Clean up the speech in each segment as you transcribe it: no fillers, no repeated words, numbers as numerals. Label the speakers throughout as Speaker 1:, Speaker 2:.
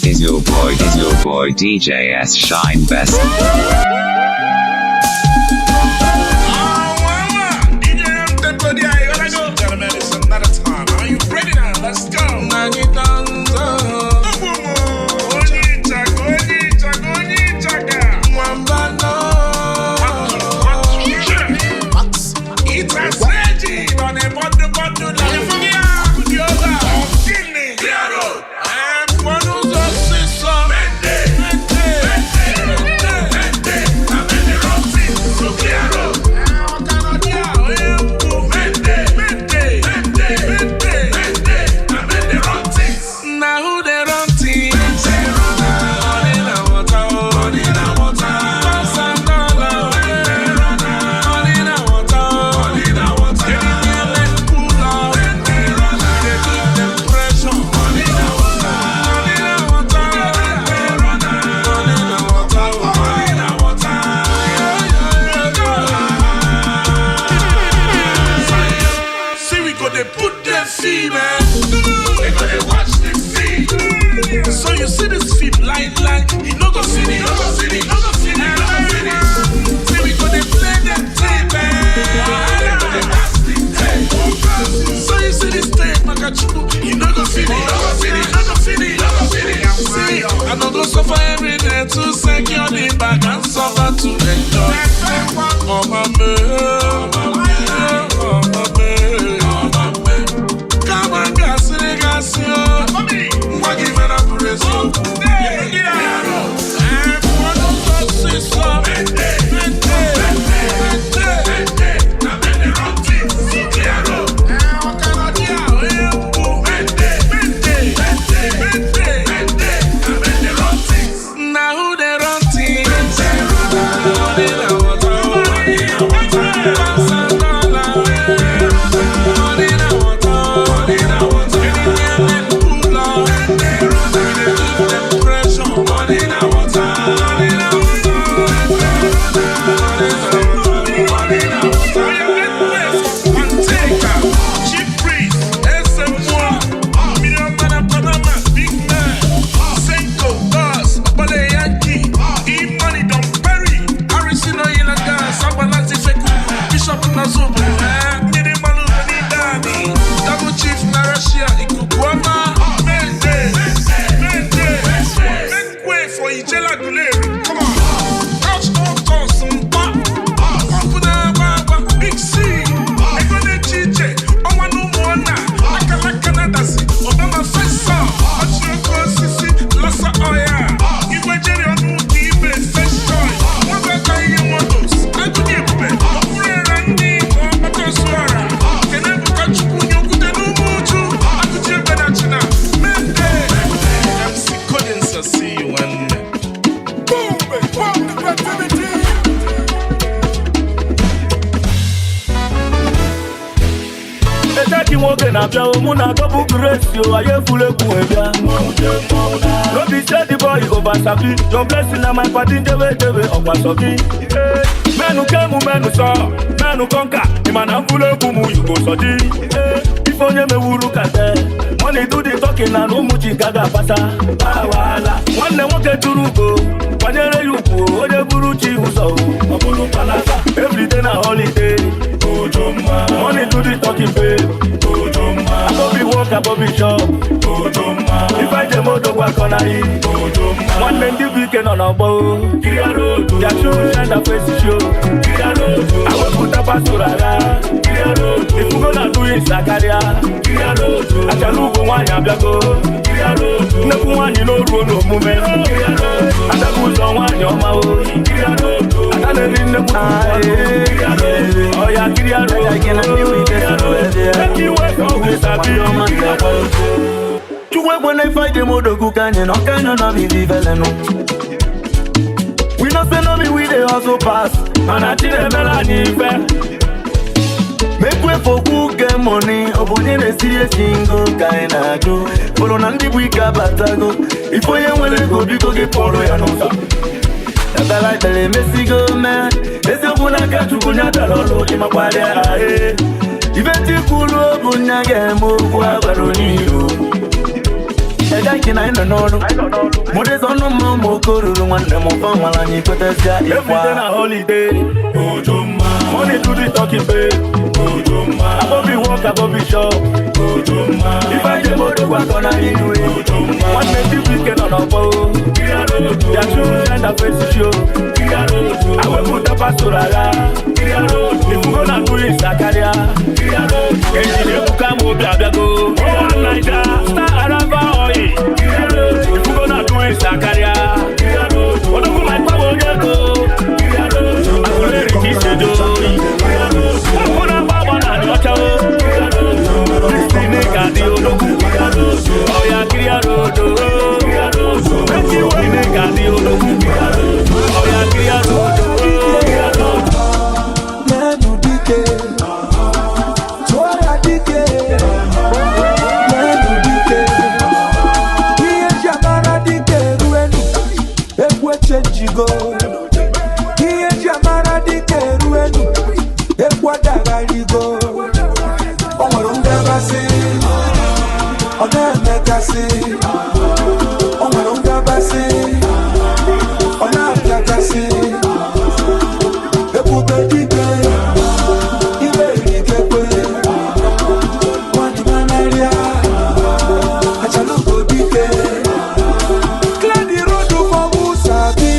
Speaker 1: Is your boy DJ S Shine Best.
Speaker 2: Sabi, your blessing na my party, debe debe ọkwa sọ gị. Menu kemu menu sọ, menu kọnka, ịma na mkpụrụ egwu mụ yugo sọ dị. Ife onye mewuru kate, money do the talking na ụmụ chi ka ga-akpata. Nwanne nwoke tụrụ ugo, kwanyere ya ugwu, onye buru chi ụzọ, ọ bụrụ mkpanaka. Everyday na holiday, money do the talking babe. Abobi work, abobi shop. Ife jem odogwu akọnaghị. Nwanne ndị bụ ike nọ n'ọgbọ. Bịachu na face show. Awepụta pasụrụ agha. Ifugo na atụghị nsa karịa. Achara ugwu nwaanyị abịago. Nnekwu nwaanyị n'oruo n'omume. Adabu ụzọ nwaanyị ọma o. Ada na-eri nnekwu ọya kiri arụ.
Speaker 3: Chukwu na ife dị m odogwu ka anyị nọ ka anyị nọ bibi velenu. We no say no be we dey hustle pass,
Speaker 2: mana chi na-emere anyị ife.
Speaker 3: Make way for who get money, ọ bụ onye na-esiri esi ngo ka anyị na-ajụ. Fọrọ na ndị bụ ike abatago, ife onye nwere ego biko gị pụọrọ ya n'ụzọ. Ebere ekpere emesigo mee, eziokwu n'aka Chukwu nya dara ọrụ ịmakwarịa ahụ. Ife ndị kwuru bụ nya ga-eme okwu agbara n'iru. Ega na anyị nọ n'ọrụ. Mụdịzi ọnụ mma ụmụ okoruru nwanne m ụfa nwara anyị kwetazịa ịkwa.
Speaker 2: Everyday na holiday. Ojoma. Money do the talking, babe. Ojoma. Abobi work, abobi shop. Ojoma. If I dey go to work on a highway. Ojoma. One man this weekend on a boat. Their children and face show. I will put up a surara. If you gonna do it, Sakaria. Engineer Bukamu Blabiago. Oh, Naija. Star Araba Oye. If you gonna do it, Sakaria. Odogun my power, go.
Speaker 4: Nenu dike, tụọra dike, nenu dike. Ihe eji amara dike eruenu, egwu echenjigo. Ihe eji amara dike eruenu, egwu adagharigo. O nwere ngabasị, ọ na-emekasị. O nwere ngabasị, ọ na-apịakasị. Ebube dike, ibe erikekwe. Nwanyị manarịa, achalugo dike. Clear the road for who sabi.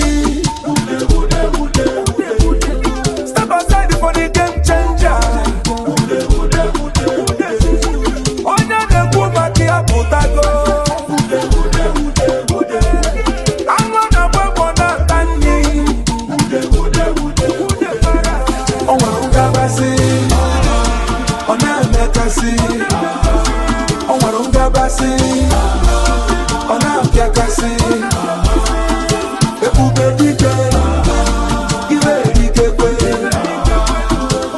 Speaker 4: Step aside for the game changer. Onye na-ekwu maka ya pụtago. Anụ na-agba egbo na-ata nri. O nwere ngabasị, ọ na-emekasị. O nwere ngabasị, ọ na-apịakasị. Ebube dike, ibe erikekwe.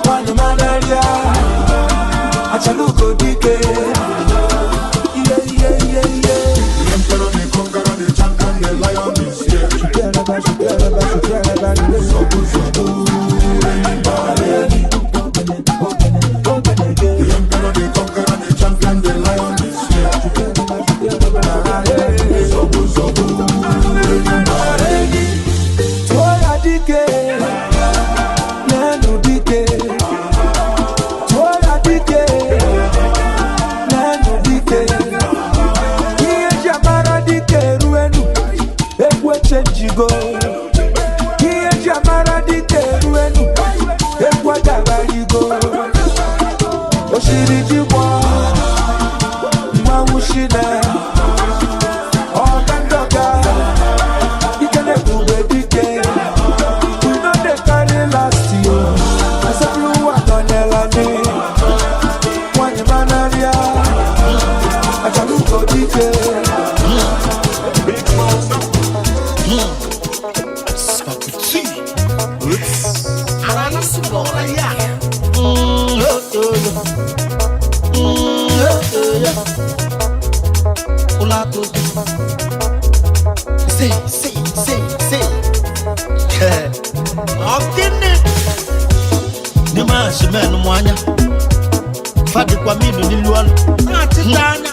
Speaker 4: Nwanyị manarịa, achalugo dike. Iye iye iye iye.
Speaker 5: The emperor, the conqueror, the champion, the lion is here. Zobu, zobu, anybody. The emperor, the conqueror, the champion, the lion is here. Zobu, zobu, anybody.
Speaker 4: Tụọra dike, nenu dike. Tụọra dike, nenu dike. Ihe eji amara dike eruenu, egwu echenjigo. Ihe eji amara dike eruenu, egwu adagharigo. Oshiri ji gbọ, mmanwụ shine. Ọga ndọga, ike na-ebube dike. We no dey carry last yo. Asepụrụ nọnyere anyị. Nwanyị manarịa, achalugo dike.
Speaker 6: Say, say, say, say. Ọ̀gẹ́nẹ̀. Ní máa ṣe mẹ́nu mọ́ anya. Fadikwa mílù nílùú ọ̀lù. Náà anya.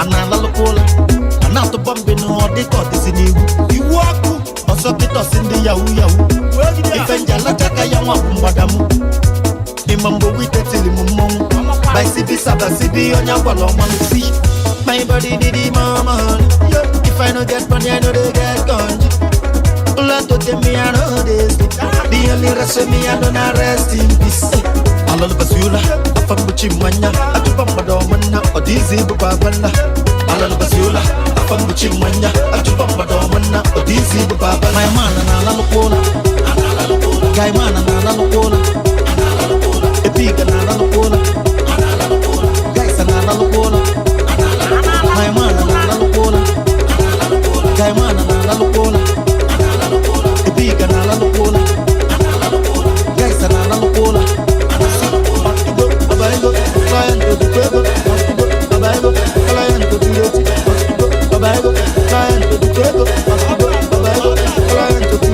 Speaker 6: Àná alálùkọ́lá. Àná àtúbọ̀ mbẹ́nu ọdíkọ̀ dìsí n'ihu. Iwu ọkụ. Ọsọ kịtọ̀ sí ndị yahoo yahoo. Ife nje alachaka ya nwa bụ mgbadamu. Ịma mgbe wite tiri m mmọnwụ. Baisibi sabasibi onye agwala ọmalụ si. My body did the mama. If I no get money, I know they get gone. Blood to tell me I know this. The only rest of me, I don't rest in peace. Alala basula, afambuchi manya, atupamba domana, odizi bubabala. Alala basula, afambuchi manya, atupamba domana, odizi bubabala. My man na ala lukola, guy man na ala lukola, epiga na ala lukola, guys na ala lukola. My man na ala lukola, guy man na ala lukola, epiga na ala lukola, guys na ala lukola. Client to the table, Babago, client to the Babago, client to the table, Babago, client to the.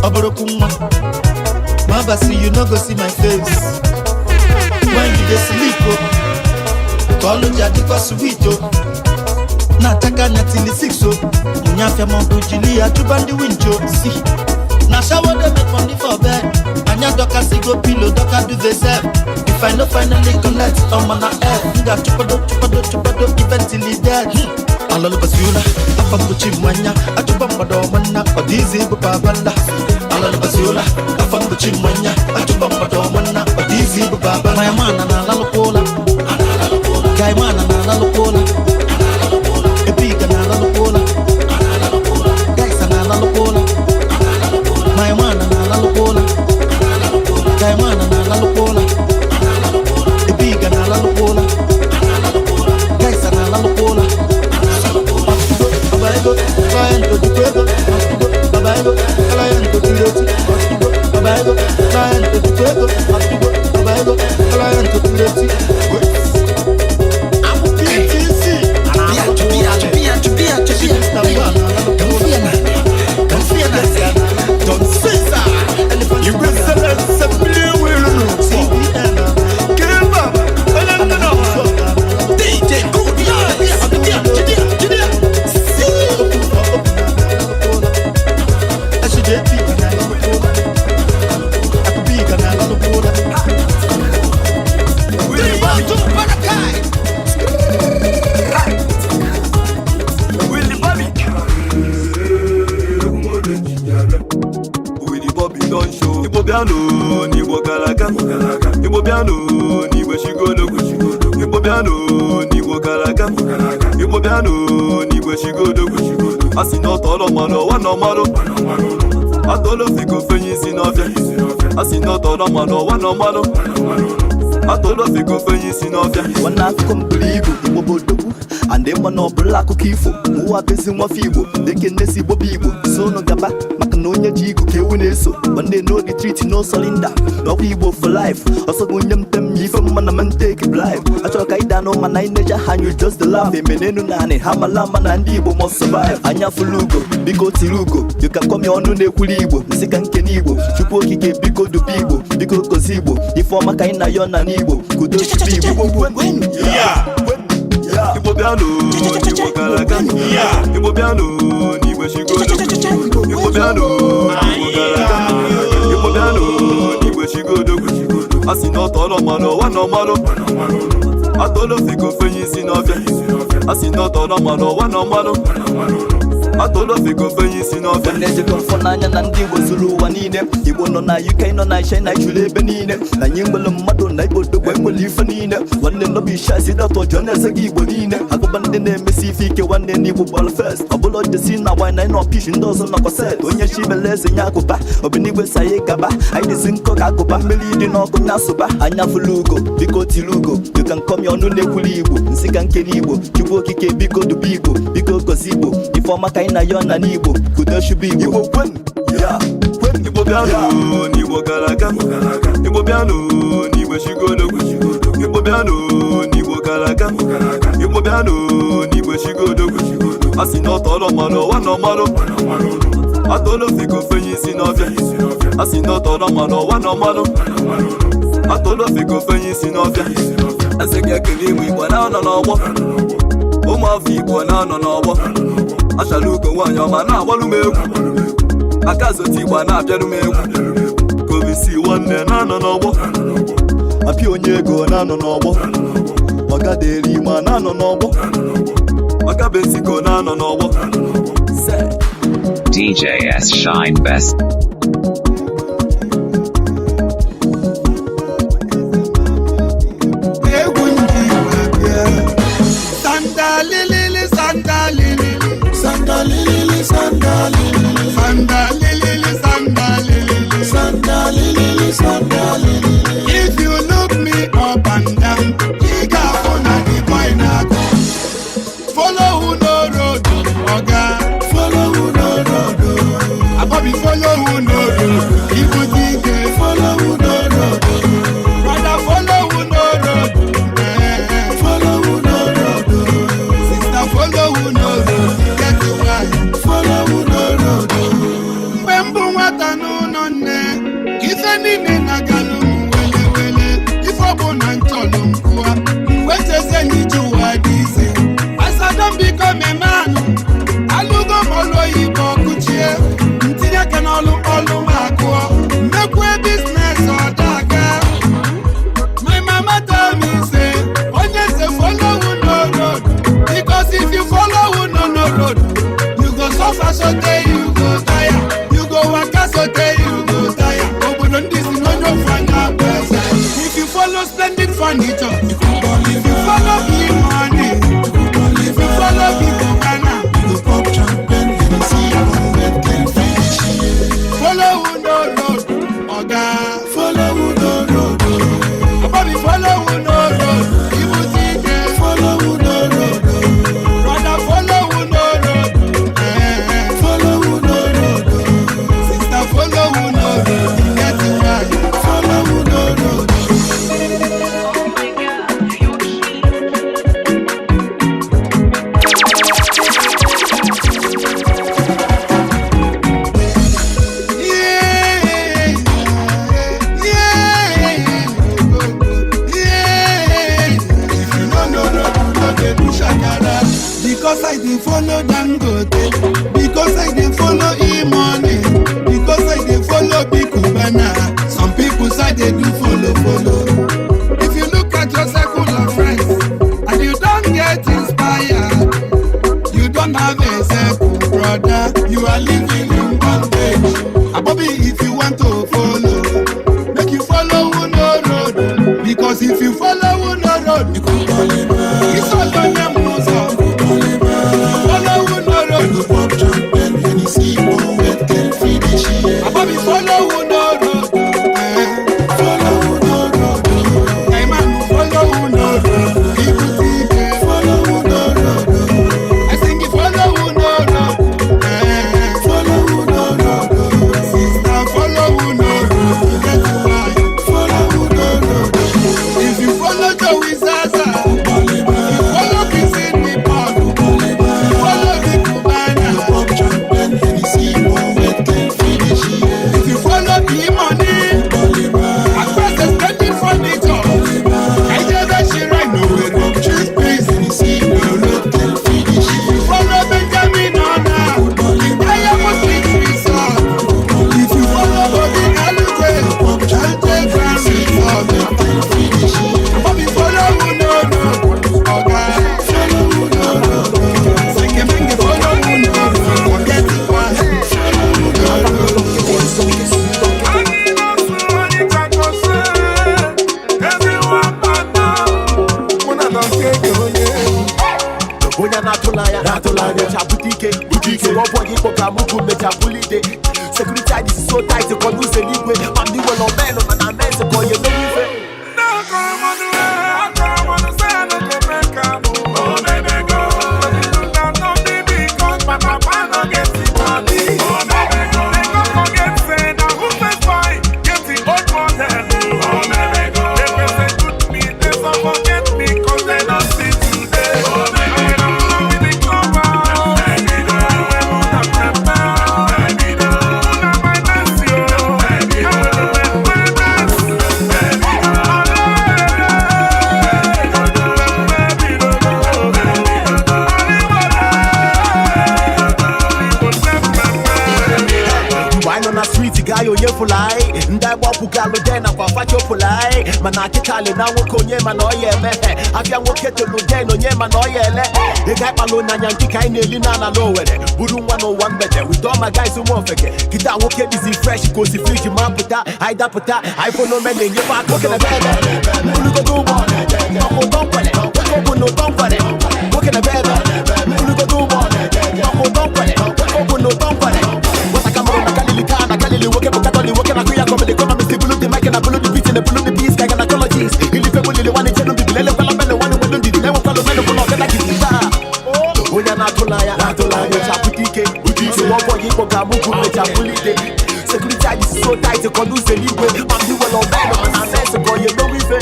Speaker 6: Ọ bụrụkwu nwa. Ma abasị, you no go see my face. When you dey sleep o, ka ọlụ ji adịkwa sweet o. Na-ataka anya till 6 o. Munye afịa ma ọ bụ jili ya chụba ndị winch o. Si. Na shower dey make money for bed. Anya dọkasị go pillow, dọka duvet sef. If I no finally collect, ọmọ na F. M ga-achụkwado, chụkwado, chụkwado even till e dead. Alalụbasi ụla, afa mkpuchi mmanya, achụba mgbada ọmanna, ọ dị izi ịbụ babala. Alalụbasi ụla, afa mkpuchi mmanya, achụba mgbada ọmanna, ọ dị izi ịbụ babala. My man na-alalụkwa ụla, guy man na-alalụkwa ụla, ebiga na-alalụkwa ụla, guys na-alalụkwa ụla, my man na-alalụkwa ụla, guy man na-alalụkwa ụla, ebiga na-alalụkwa ụla, guys na-alalụkwa ụla. Baba ego, client ojikwa ego, baba ego, client otiri oti, baba ego, client ojikwa ego, baba ego, client otiri oti. I'm PTC.
Speaker 3: Don Caesar, you DJ Good.
Speaker 2: Willy Bobby.
Speaker 3: Willy Bobby don show. Igbo bịanụ n'Igbo gara aga. Igbo bịanụ n'Igbo chigolo. Igbo bịanụ n'Igbo gara aga. Igbo bịanụ n'Igbo chigolo. A sị na ọ tọrọ mmanụ ọwa na ọmarụ. Atọrọ fiko fenye isi n'ọfịa. A sị na ọ tọrọ mmanụ ọwa na ọmarụ. Atọrọ fiko fenye isi n'ọfịa.
Speaker 7: Nwanne akụkọ m buru ibu, Igbo bụ odogwu and ịgba na ọbụla akụkọ ifo mụwa bezi nwafọ Igbo dịka nne si Igbo bụ Igbo so unu gaba maka na onye ji igu ka ewu na-eso. Nwanne no retreat, no surrender, n'ọkwa Igbo for life. Ọsọ gị onye ntem ya ife mma na man take life. Achọrọ ka anyị daa n'ụma na anyị neja ha anyị just the laugh emenenu naanị ha mala ama na ndị Igbo must survive. Anya fụlụ ugo, biko tiri ugo, you can come ọnụ na-ekwuli Igbo nsị ka nke n'Igbo. Chukwu okike biko dube Igbo, biko gozi Igbo, ife ọma ka anyị na-ayọ na n'Igbo kudo chukwu Igbo.
Speaker 3: Igbo bịanụ n'Igbo gara aga. Igbo bịanụ n'Igbo chigolo. Igbo bịanụ n'Igbo gara aga. Igbo bịanụ n'Igbo chigolo. A sị na ọ tọrọ mmanụ ọwa na ọmarụ. Atọrọ fiko fenye isi n'ọfịa. A sị na ọ tọrọ mmanụ ọwa na ọmarụ. Atọrọ fiko fenye isi n'ọfịa.
Speaker 7: Nwanne ejikọ mfọ n'anya na ndị Igbo zuru ụwa niile. Igbo nọ na UK, nọ na China, juru ebe niile. Na anyị nwere mmadụ na Igbo dogbo enwere ife niile. Nwanne nọbụ ishazi dọtọ jụọ na-eze gị Igbo niile. Agụba ndị na-emesi ife ike, nwanne n'Igbo gbara first. Ọbụla jesi na wine na ịnọ pish ndị ọzọ nọkọ set. Onye chi mere eze nye agụba obinigwe saye gaba. Anyị dịzi nkọ ka agụba mmiri dị n'ọkụ nya sụba. Anya fụlụ ugo, biko tiri ugo, you can come ọnụ na-ekwuli Igbo nsị ka nke n'Igbo. Chukwu okike biko dube Igbo, biko gozi Igbo, ife ọma ka anyị na-ayọ na n'Igbo kudo shubu Igbo.
Speaker 3: Igbo kwenu ya kwenu. Igbo bịanụ n'Igbo gara aga. Igbo bịanụ n'Igbo chigolo. Igbo bịanụ n'Igbo gara aga. Igbo bịanụ n'Igbo chigolo. A sị na ọ tọrọ mmanụ ọwa na ọmarụ. Atọrọ fiko fenye isi n'ọfịa. A sị na ọ tọrọ mmanụ ọwa na ọmarụ. Atọrọ fiko fenye isi n'ọfịa. Eze gị ekele Igbo, Igbo na-anọ n'ọgbọ. Ụmụafọ Igbo na-anọ n'ọgbọ. Achala ugo nwaanyị ọma na-agbalụ m egwu. Aka zụta Igbo na-abịarụ m egwu. Kobisi nwanne na-anọ n'ọgbọ.
Speaker 7: Apịa onye ego na-anọ n'ọgbọ. Ọgaderi ma na-anọ n'ọgbọ.
Speaker 3: Ọgabeziko na-anọ n'ọgbọ.
Speaker 1: DJ S Shine Best.
Speaker 4: Egwu ndị Igbo bịa. Sandalilili, sandalilili.
Speaker 5: Sandalilili, sandalilili.
Speaker 4: Sandalilili, sandalilili.
Speaker 5: Sandalilili, sandalilili.
Speaker 4: If you look me up and down, ị ga-afụ na the boy na-agụ. Follow who no road, oga.
Speaker 5: Follow who no road, oh.
Speaker 4: Abobi follow who no road, ibute ike.
Speaker 5: Follow who no road, oh.
Speaker 4: Brother follow who no road, eh.
Speaker 5: Follow who no road, oh.
Speaker 4: Sister follow who no road, get why.
Speaker 5: Follow who no road, oh.
Speaker 4: Mgbe mbụ nwata n'ụlọ Niile na-agalụ m wele wele. Ife ọ bụ na nchọlụ m kụa mwechezie n'ije ụwa dị isi. As I don become a man, alụgo m ọlụ oyibo kụchie ntinye aka n'ọlụ ọlụ m akụọ mmekwe business ọdaga. My mama tell me say, onye say follow who no road, because if you follow who no no road, you go suffer sotey you go tire, you go waka sotey you go tire. Obodo ndị si n'onye ofu anya bụ eze. If you follow splendid furniture, if you follow big money, if you follow big Ghana,
Speaker 5: You go pop champagne, Hennessy, red can finish.
Speaker 4: Follow who no road, oga.
Speaker 5: Follow who no road, oh.
Speaker 4: Abobi, follow who no road, ibute ike.
Speaker 5: Follow who no road, oh.
Speaker 4: Brother, follow who no road. Eh, eh.
Speaker 5: Follow who no road, oh.
Speaker 4: Sister, follow who no road. You get it right.
Speaker 5: Follow who no road, oh.
Speaker 8: Oh my God, you're cute.
Speaker 4: Yeah, yeah, yeah. If you no know road, you no dey do shakara. Because I dey follow Dangote, because I dey follow E-money, because I dey follow Big Cubana. Some people say they do follow, follow. If you look at your circle of friends and you don't get inspired, you don't have a circle, brother. You are living in bondage. Abobi, if you want to follow, make you follow who no road. Because if you follow who no road,
Speaker 5: You go Taliban,
Speaker 4: it's all on your musa.
Speaker 5: Taliban.
Speaker 4: Follow who no
Speaker 5: You
Speaker 4: road.
Speaker 5: go pop champagne, Hennessy, red can finish.
Speaker 4: Abobi, follow who no road. Eh.
Speaker 5: Follow who no road, oh.
Speaker 4: Hey man, follow who no road. Ibutike.
Speaker 5: Follow who no road, oh.
Speaker 4: I sing it, follow who no road. Eh.
Speaker 5: Follow who no road, oh.
Speaker 4: Sister, follow who no road. You get it right.
Speaker 5: Follow who no road, oh.
Speaker 4: If you follow Joey Zaza,
Speaker 5: Taliban,
Speaker 4: follow Kissing Paul,
Speaker 5: Taliban.
Speaker 4: follow the Cubana.
Speaker 5: You go pop champagne, Hennessy, red can finish.
Speaker 4: If you follow E-Money,
Speaker 5: Taliban,
Speaker 4: across the splendid furniture,
Speaker 5: Taliban.
Speaker 4: I just that she right now with
Speaker 5: Pop champagne, Hennessy, red can finish.
Speaker 4: If you follow Benjamin Ona, Diamond Street Resort. If you follow Bobby Alute,
Speaker 5: Pop champagne,
Speaker 4: Alute Grand
Speaker 5: Hennessy,
Speaker 4: Resort.
Speaker 5: red can finish.
Speaker 4: Bobby follow who no no, Oga.
Speaker 5: Follow who no road, oh.
Speaker 4: Senge menge follow who no no, forget it once.
Speaker 5: Follow who no road.
Speaker 7: Onye na-atụla anya mecha bute ike soro ọbọ gị kpọka mụgụ mecha bulite security anyị si so tight kọ n'ụzọ eluigwe ma ndị nwere omenụ na na mens ka onye mere ife. Mgbe anyị nọ na street gaa ya onye fụlụ anyị ndị agbapụ galụ de nakwa fachopụlụ anyị mana akịkalị na nwoke onye mana ọ ya emeghe afịa nwoke tolu den onye mana ọ ya ele ego akpalụ n'anya nke ka anyị na-eli na ala n'Owere buru nwa n'ụwa mgbede with all my guys ụmụ ofeke kịta nwoke dịzi fresh ka osi friji ma pụta anyị dapụta anyị fọnome na-enyekwa aka nwoke na ebe ebe mbulugodo ụgbọ ọkụ ụtọ nkwere nwoke bụ na ụtọ nkwere nwoke na ebe ebe mbulugodo ụgbọ ọkụ ụtọ nkwere nwoke bụ na ụtọ nkwere. Nwata ka mụrụ na Galili ka na Galili nwoke bụ Katọlik nwoke na-akụ ya kọmili kọma misi bulu the mic na bulu the beat na bulu the beats ka gynecologist ilife bulili nwanne chenu bibili elekwala mmenụ nwanne nwelu ndidi na-enwekwalụ mmenụ bụ na ọgada gidi taa onye na-atụla anya mecha bute ike soro ọbọ gị kpọga mụgụ mecha bulite security anyị si so tight kọ n'ụzọ eluigwe ma ndị nwere omenụ na mens ka onye mewe ife.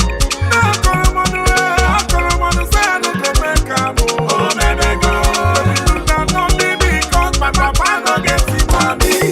Speaker 2: Papa no get money.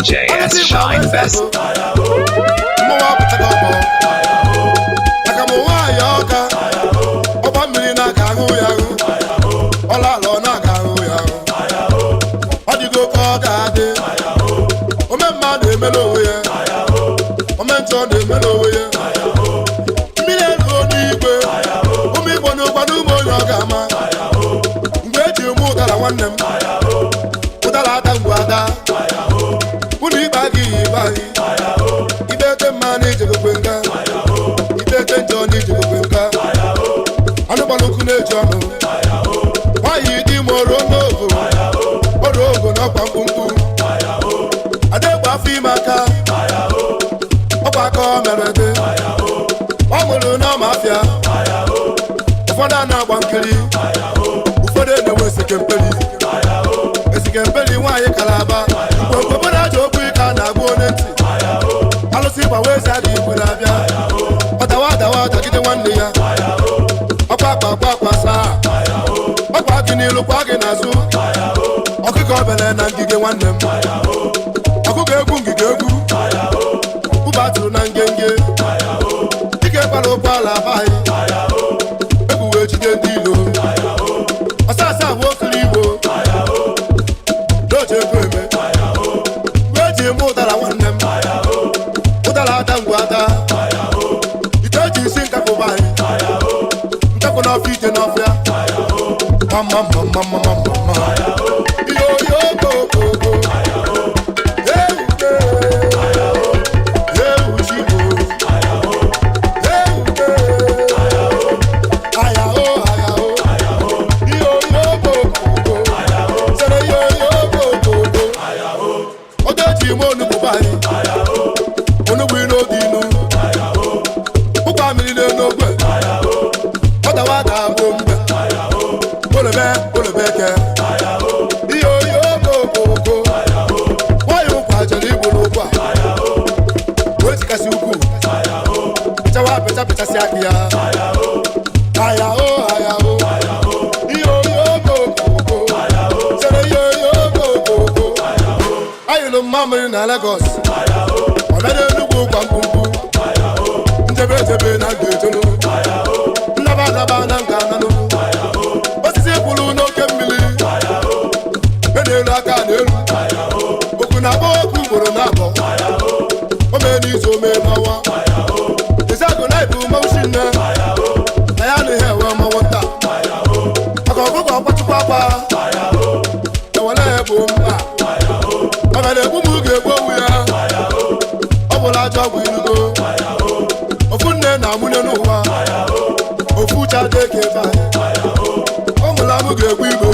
Speaker 1: DJ S Shine Best.
Speaker 5: Mmọnwụ apụtago ọgbọ. Aka m nwaanyị ọka. Ọgba mmiri na-aga ahụ ya ahụ. Ọla ala ọ na-aga ahụ ya ahụ. Ọ dịgo ka ọ ga-adị. Ome mmadụ emela onwe ya. Ome njọ na-emela onwe ya. Mmiri eruo n'igwe. Ụmụ Igbo n'ụkwado ụmụ onye ọ ga-ama. Mgbe eji ụmụ ụdara nwanne m. Ụdara ada ngwa ada. Unu ikpe agịghị ikpe anyị. Ibete mma na ijegokwe nga. Ibete njọ na ijegokwe nga. Anụ gbara ụkwụ na-eji ọnụ. Nwaanyị dị ime oruo n'ogo. Oruo ogo n'ọkwa mkpumkpu. Ada egbe afọ ime aka. Ọkwa aka ọ mere dị. Ọ mụrụ n'ọma afịa. Ụfọdụ a na-agba nkiri. Ụfọdụ na-enwe esekempeli. Esekempeli nwaanyị kalaba. Mgbe obodo aja okwu ike a na-agba onye ntị. Alụsị gbawa eze adị igwe na-abịa. Ọ dawa adawa dagide nwanne ya. Ọkwa akpa akpa akpa saa. Ọkwa gị n'ilu kwa gị n'azụ. Ọkụkọ obele na ngige nwanne m. Ọkụkọ egwu ngige egwu. Ụba tụrụ na ngenge. Dike gbara ụgbọala be anyị. Egwu wee jide ndị ilo. Ọsasa bụ okiri igbo. N'oji egwu eme. Mgbe eji eme ụdara nwanne m. Ụdara ada ngwa ada. Ite eji isi nkakwụ be anyị. Nkakwụ n'ọfịa ite n'ọfịa. Mama mama mama mama. Yo yo go go go. Hey, hey, chibo. Hey, hey. Aya oh, aya oh. Yo yo go go go. Sere yo yo go go go. Ọjọ́ eji ime onugbu be anyị. Onugbu inu oge inu. Ụkwa mmiri n'elu ogwe. Ọ dawa ada bụ mbe. Olebe olebe ke. Iyo iyo okokoko. Nwanyị ụkwa jere igbu n'ụkwa. Wee tikasị ukwu. Pịchawa pịcha pịchasị akị ya. Aya o aya o. Iyo iyo okokoko. Sere iyo iyo okokoko. Ayịlụ mmamịrị na Lagos. Ọ bịara Enugwu ụkwa mkpumkpu. Njebe ejebe na nga ejelu. Nnaba anaba na nga ananụ. Osisi kwuru n'oke mmiri. E na-elu aka n'elu. Okwu na-akpọ okwu ugboro na-abọ. O mee n'izu o mee n'ọnwa. Ezeagụ na ibu mmanwụ shi nne. Na ya anaghị enwe mmanwụ nta. Maka ọkụkọ ọkpachukwu akwa. Ewele ya bụ mba. Ọ bịara egbu m ga-egbu onwe ya. Ọ bụla ajọ ọgwụ ilugo. Ofu nne na nwunye n'ụwa. Ofu uche adị eke ebe anyị. Ọ mụrụ amụ ga-egbu igwe.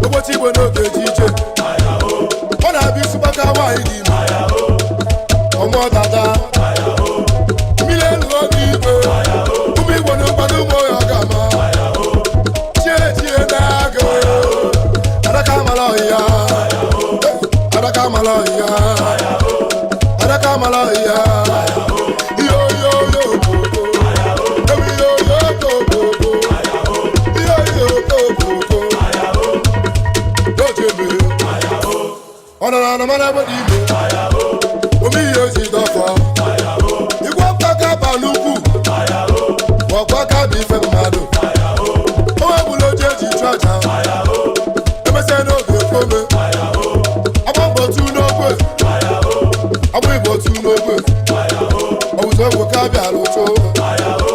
Speaker 5: Ogbochi igwe n'oge ji ije. Ọ na-abịa isi gbaka nwaanyị dị ime. Ọmụọ dada. Mmiri elu oge igwe. Ụmụ Igbo na ụkwado ụmụ ya ga-ama. Chie chie na-agụ. Adaka amala ọhịa. Adaka amala ọhịa. Adaka amala ọhịa. Iyo iyo iyo koko. Ewu iyo iyo koko. Iyo iyo koko. Dojebe. Ọ nọ na anamana ebe dị igwe. Omi ihe ozi dọfọ. Igwe ọkpaka ba n'ukwu. Ọkpaka bụ ife mmadụ. O wegbula oji eji chụ aja. Emesịa n'oge ekwe ome. Agba mbọ tu n'ogwe. Agba igbo tu n'ogwe. Ọbụzụ egwu ka abịara ụtụ.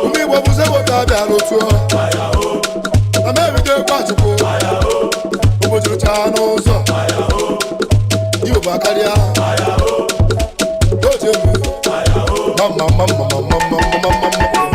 Speaker 5: Ụmụ Igbo bụzụ egwu ka abịara ụtụ. Na m ebido egwu Achukwu. Ụbọchị n'ụzọ. Igbo bụ akarịa. Ojebe. Mama mama mama mama mama mama.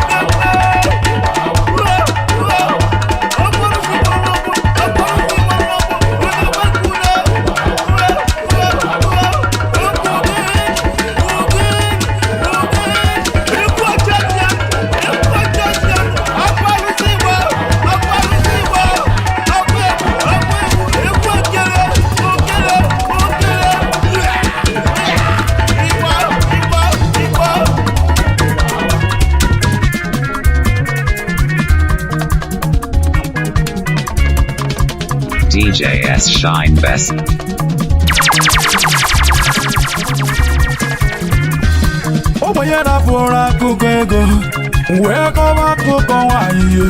Speaker 1: DJ S Shine Best.
Speaker 9: Onye rapụrụ akụkọ ego wee kọwa akụkọ nwaanyị,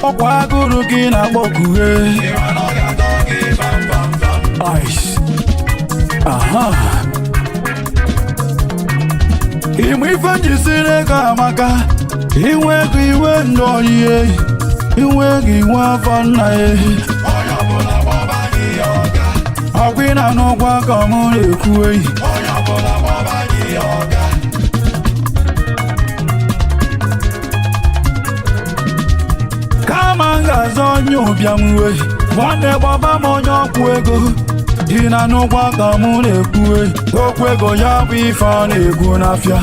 Speaker 9: ọkwa agụrụ gị na-akpọkughe. Ice. Aha. Ịmụ ife njisiri ego amaka. Inwe ego, iwe ndụ oyiye. Inwe ego, inwe afọ nna ya. Ọkwa ị na n'ụgwọ ka mụ na-ekwu eyi. Kama m ga-azọ onye ụbịam uwe, nwanne, gbaba m onye ọkwụ ego. Dị na n'ụgwọ ka mụ na-ekwu eyi. Okwu ego ya bụ ife a na-ekwu n'afịa.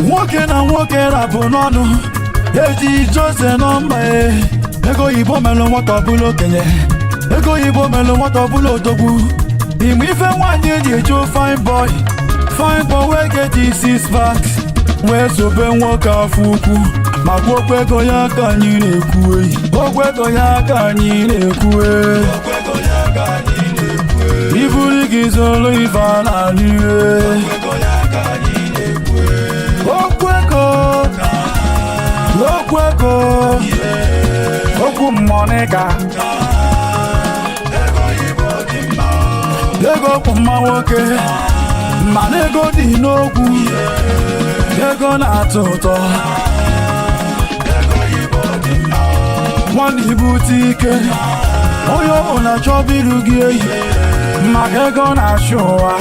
Speaker 9: Nwoke na nwoke rapụ n'ọnụ eji jose nọmba e. Ego oyibo melụ nwata ọbụla okenye. Ego oyibo melụ nwata ọbụla odogwu. Igbe ife nwaanyị ji eju fine boy, fine boy wee get six packs, wee sobe nwoke afọ ukwu. Maka okwu ego ya ka anyị na-ekwu eyi. Okwu ego ya ka anyị na-ekwu e. Iburu gị zoro ife a na-alụ iwe. Okwu ego, okwu ego, okwu mmọnịka. Ego bụ mma nwoke, mana ego dị n'okwu. Ego na-atọ ụtọ. Nwanne, ibute ike, onye ọbụla chọba iru gị eyi, maka ego na-achị ụwa.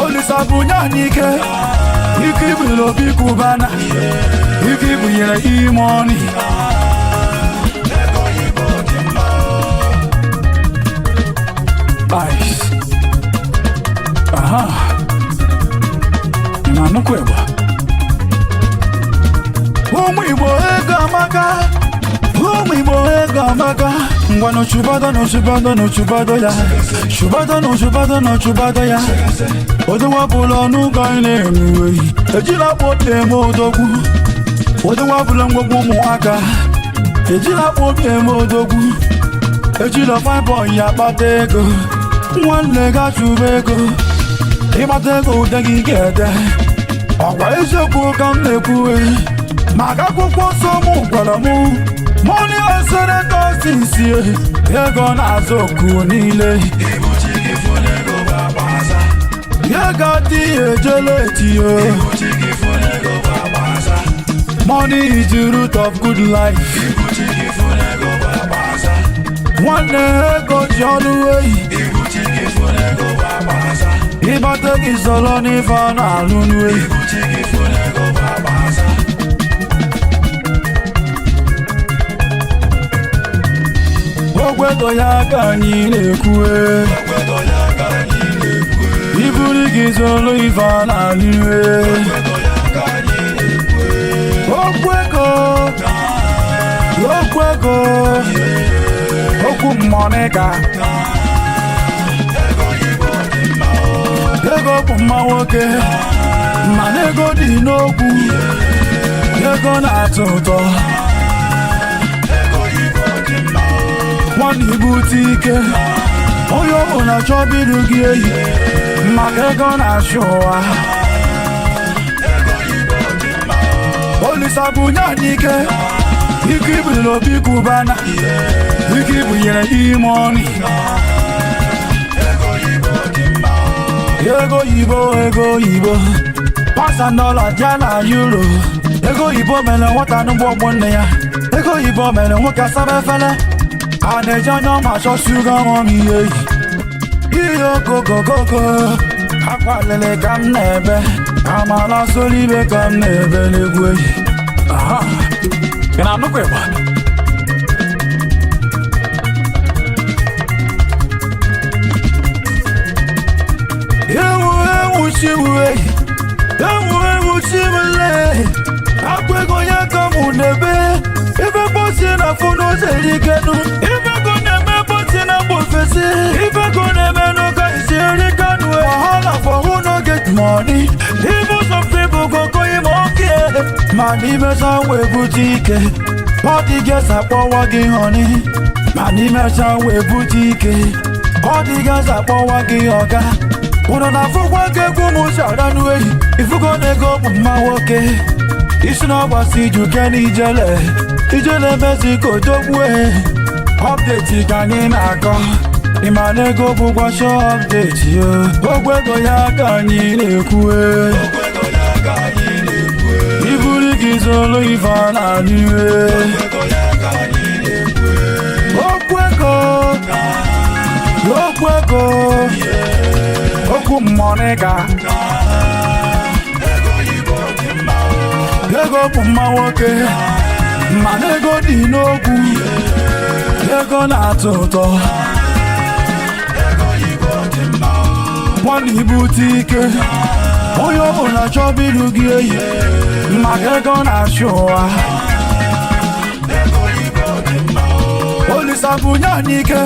Speaker 9: Olisa bụ nye anyị ike, ike ibụnyere Obi Cubana, ike ibụnyere E-Money. Ice. Aha. Ị na-anụkwa ịgba? Ụmụ Igbo, ego amaka. Ụmụ Igbo, ego amaka. Ngwanụ, chụbado nụ, chụbado nụ, chụbado ya. Chụbado nụ, chụbado nụ, chụbado ya. Odowapụla ọnụ ka anyị na-eme eyi. Ejila akpụ obi eme odogwu. Odowapụla ngwogwu ụmụaka. Ejila akpụ obi eme odogwu. Ejila fine boy ya kpata ego. Nwanne, ga chụba ego. Ịgbata ego, ude gị ga-ede. Ọkwa eziokwu ka m na-ekwu, maka akwụkwọ nsọ mụ gwara mụ, money answereth all things. Ego na-azụ oku niile. Ego adịghị ejele etiyo. Money is the root of good life. Nwanne, ego ji ọnụ eyi. Ịbata gị sọrọ n'ife a na-alụ n'eyi. Okwu ego ya ka anyị na-ekwu. Iburu gị zoro ife a na-alụ. Okwu ego, okwu ego, okwu mmọnịka. Ego bụ mma nwoke, mana ego dị n'okwu. Ego na-atọ ụtọ. Nwanne, ibute ike, onye ọbụla chọba iru gị eyi, maka ego na-achị ụwa. Olisa bụ nye anyị ike, ike ibuliri Obi Cubana, ike ibunyere E-Money. Ego oyibo, ego oyibo, pasa dọla ja na euro. Ego oyibo mere nwata n'ụgbọ ọgbọ nne ya. Ego oyibo mere nwoke asaba efele. A na-eji anya ọma achọ sugar mummy ihe ihe okokokoko. Akwa lele ka m na-ebe, amala soro ibe ka m na-ebe n'egwu eyi. Aha. Ị na-anụkwa ịgba? Ewu ewu chiwu eyi, ewu ewu chiwule. Akwa ego ya ka mụ na-ebe. Ife mkposi na afụ n'ụzọ erikenu. Ife ego na-eme mkposi na mba ofesi. Ife ego na-eme n'ụka isi erikenu. Wahala for who no get money. Even some people go go him okay. Mana imesa wee bute ike. Party girls akpọwa gị honey. Mana imecha wee bute ike, ọ dịgazi akpọwa gị ọga. Ụnụ na-afụkwa ka egwu m si n'eyi. Ifugo na ego bụ mma nwoke. Isi na ọgbasi juke na ijele ijele Mexico dogbue. Update ka anyị na-akọ. Ịma na ego bụkwa sho update yo. Okwu ego ya ka anyị na-ekwu. Iburu gị zolo ife a na-anụ iwe. Okwu ego, okwu ego, okwu mmọnịga. Ego bụ mma nwoke, mana ego dị n'okwu. Ego na-atọ ụtọ. Nwanne, ibute ike, onye ọbụla chọba ilu gị eyi, maka ego na-achị ụwa. Olisa bunye anyị ike,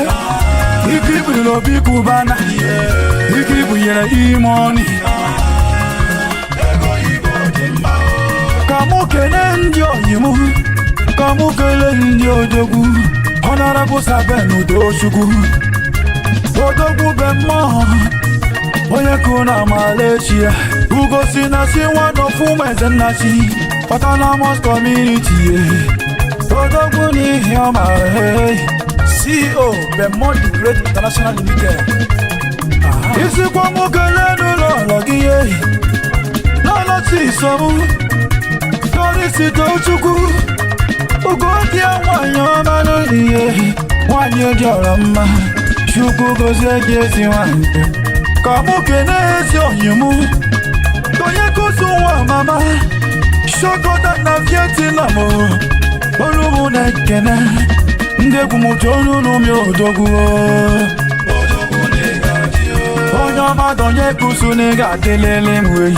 Speaker 9: ike ibiri n'obi kubana, ike ibunyere ime ọnị. Ka mụ kelee ndị oyi m, ka mụ kelee ndị odogwu. Honorable Saben Udochukwu, odogwu be mmụọ, onye kụ na Malaysia. Ugosi na si nwanọfụ eze nnachi Autonomous Community, odogwu n'ihi ọma. CEO, Bemon the Great International Limited. Isikwa mụ kelee n'ụlọ ụlọ gị ehi n'ọlọchi isomu Dorisi Tochukwu, ugodi nwanyị ọma n'ihe, nwanyị dị ọrọ mma. Chukwu gozie gị, ezi nwanyị. Ka mụ kene ezi oyi mụ, onye kusu nwa mama Shokota na Vietnam. Olu mụ na-ekene ndị egwu m jonu n'umi. Odogwu, onye ọma, donye kusu na ị ga-adịlele m wei.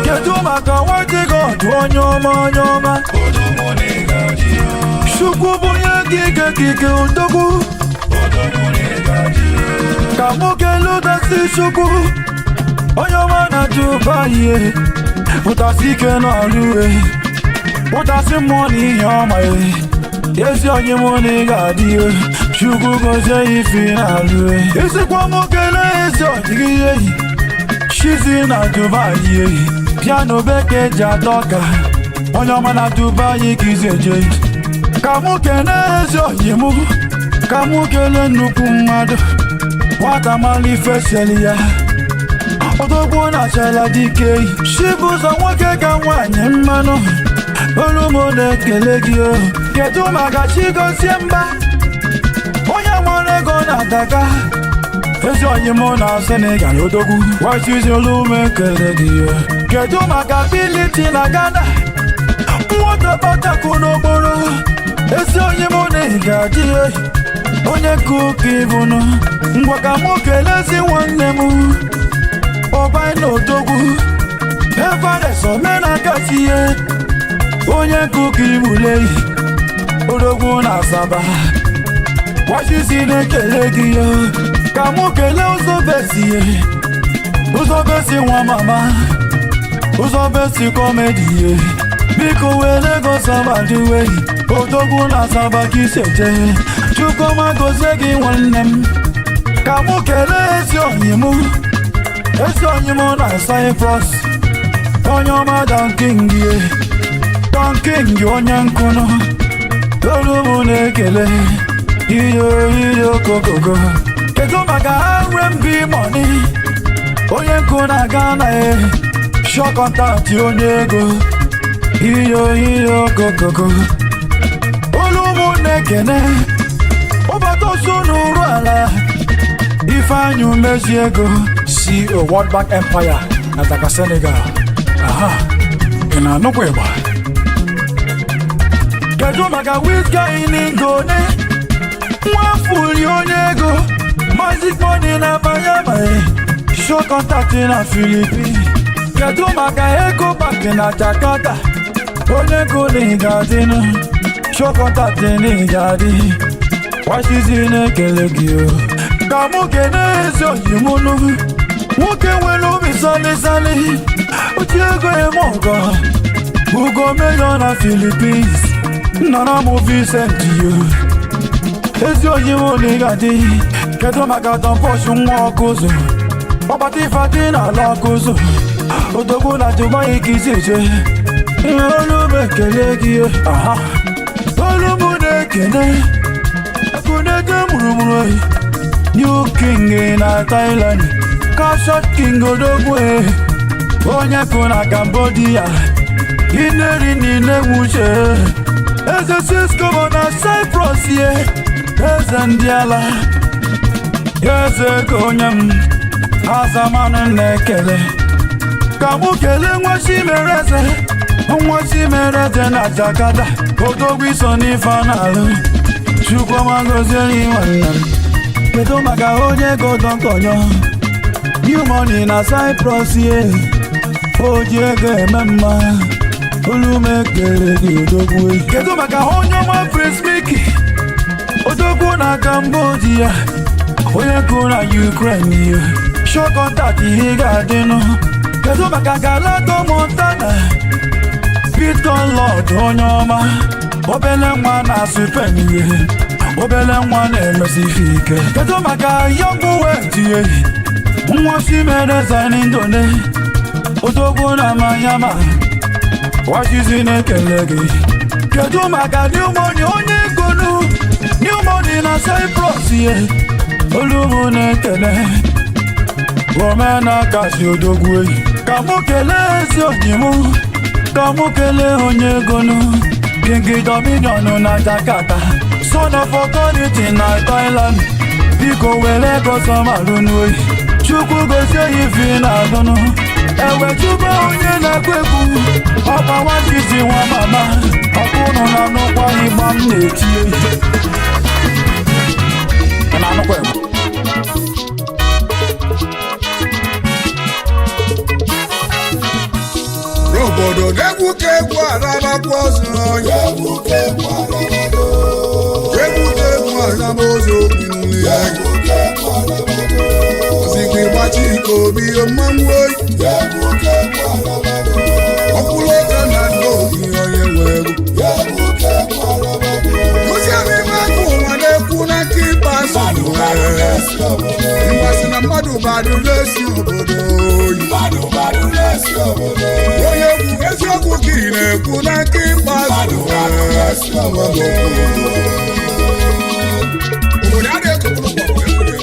Speaker 9: Kedu maka nwetị gị onye ọma, onye ọma? Chukwu bụ onye gị ike, odogwu. Ka mụ kelee ụdasi Chukwu, onye ọma na Dubai. Pụtasị ike n'ọrụ, pụtasị mmụọ na ihe ọma. Ezi onye mụ na ị ga-adị. Chukwu gozie ife na-alụ. Isikwa mụ kelee ezi ọdịghị eyi Shizi na Dubai, piano bekee ji adọka, onye ọma na Dubai ka izi eje. Ka mụ kelee ezi oyi mụ, ka mụ kelee nnukwu mmadụ, nwata mara ife seli ya, odogwu na achala dike, Chibụzọ nwoke ka nwaanyị mmanụ. Olu m na-ekele gị o. Kedu maka Chigozie Mba, onye nwere ego na Daka, ezi onye mụ na Senegal, odogwu wachizi? Olu m ekele gị o. Kedu maka Biliti na Ghana, nwata kpatakụ n'okporo, ezi onye mụ na ị ga-adị, onye kuka ibụnụ? Ngwa, ka mụ kelezi nwanne m ọbaina, odogwu Everest omenakasi ihe, onye kuka ibuleyi, odogwu na Asaba wachizi na-ekele gị ya. Ka mụ kelee ụzọbesi, ụzọbesi nwa mama, ụzọbesi comedy ye. Biko were ego sabadiwe, odogwu na Asaba ka isi eje. Chukwuma gozie gị, nwanne m. Ka mụ kelee ezi oyi mụ, ezi oyi mụ na Cyprus, onye ọma Don King ye, Don King onye nkụnụ. Olu mụ na-ekele iyo iyo kokogo. Kedu maka R&B Money, onye nkụ na Ghana, e sure contact, onye ego, iyo iyo kokogo? Olu mụ na-ekene ụbata osu n'uru ala, Ifeanyị Umezi ego, CEO, World Bank Empire na Dakar, Senegal. Aha, ị na-anụkwa ịgba? Kedu maka Wizguy Ngone, nwafuli, onye ego, Magic Money na Miami, show contact na Philippines? Kedu maka Ego Bank na Jakarta, onye ego na ịga-adịnụ, show contact na ịga-adị? Wachizi na-ekele gị o. Ka mụ kene ezi oyi mụnụ, nwoke nwere obi sali, oji ego eme ọgọ, Ugo Meyo na Philippines. Nnọrọ m Vincent yo. Ezi oyi m na ị ga-adị. Kedu maka Tọmpọsh nwa ọkụzụ? Ọkpata ife dị n'ala ọkụzụ. Odogwu na Dubai ka isi eje. Ihe olu m ekele gị. Aha. Olu m na-ekele. Akụnete mụrụmụrụ oyi. New King na Thailand. Kashat King odogwu e. Onye kụ na Cambodia. Ineri niile nwuche. Eze Cisco na Cyprus ye. Eze ndị ala. Eze ego onye m. Azamanụ na-ekele. Ka mụ kelee nwa Chimereze. Nwa Chimereze na Jakarta. Odogwu iso n'ife a na-alụ. Chukwuma gozie nwanne m. Kedu maka onye ego dọnkọnyọ? New money na Cyprus ye. O ji ego eme mma. Olu m ekele gị odogwu. Kedu maka onye ọma Prince Mickey? Odogwu na Cambodia. Onye kụ na Ukraine ye. Show contact ihe ga-adịnụ. Kedu maka Galato Montana? Bitcoin Lord onye ọma. Obele nwa na-asụ pen ye. Obele nwa na-emesi ife ike. Kedu maka Young Wetie? Nwa Chimereze n'Indone. Odogwu na Mayama. Wachizi na-ekele gị. Kedu maka New Money onye egonu? New Money na Cyprus ye. Olu m na-ekele. Omena kasi odogwu eyi. Ka mụ kelee ezi oyi mụ. Ka mụ kelee onye egonu. King Dominion na Jakarta. Son of authority na Thailand. Biko were ego sọmalụ n'oyi. Chukwu gozie ifi na adụnụ. Ewe chukwu onye na-ekwu ekwu. Ọkpa nwachisi nwa mama. Ọkụnụ na nnukwu ịgba m na-eti eyi. Ị na-anụkwa egwu?
Speaker 5: N'obodo na-egwu ka egwu arabakwa ọzọ. Egwu ka egwu araba ozu obi ya. Ozikwa ịgbachi ike obi mmanwụ oyi. Ọkwụrụ ụka na ndị obi onye nwe egwu. Ozi ime aka ụwa na-ekwu n'aka ikpeazụ. Mgbasị na mmadụ badụ na-esi obodo oyi. Onye egwu eziokwu ka ị na-ekwu n'aka ikpeazụ. Obodo a na-ekopụrụ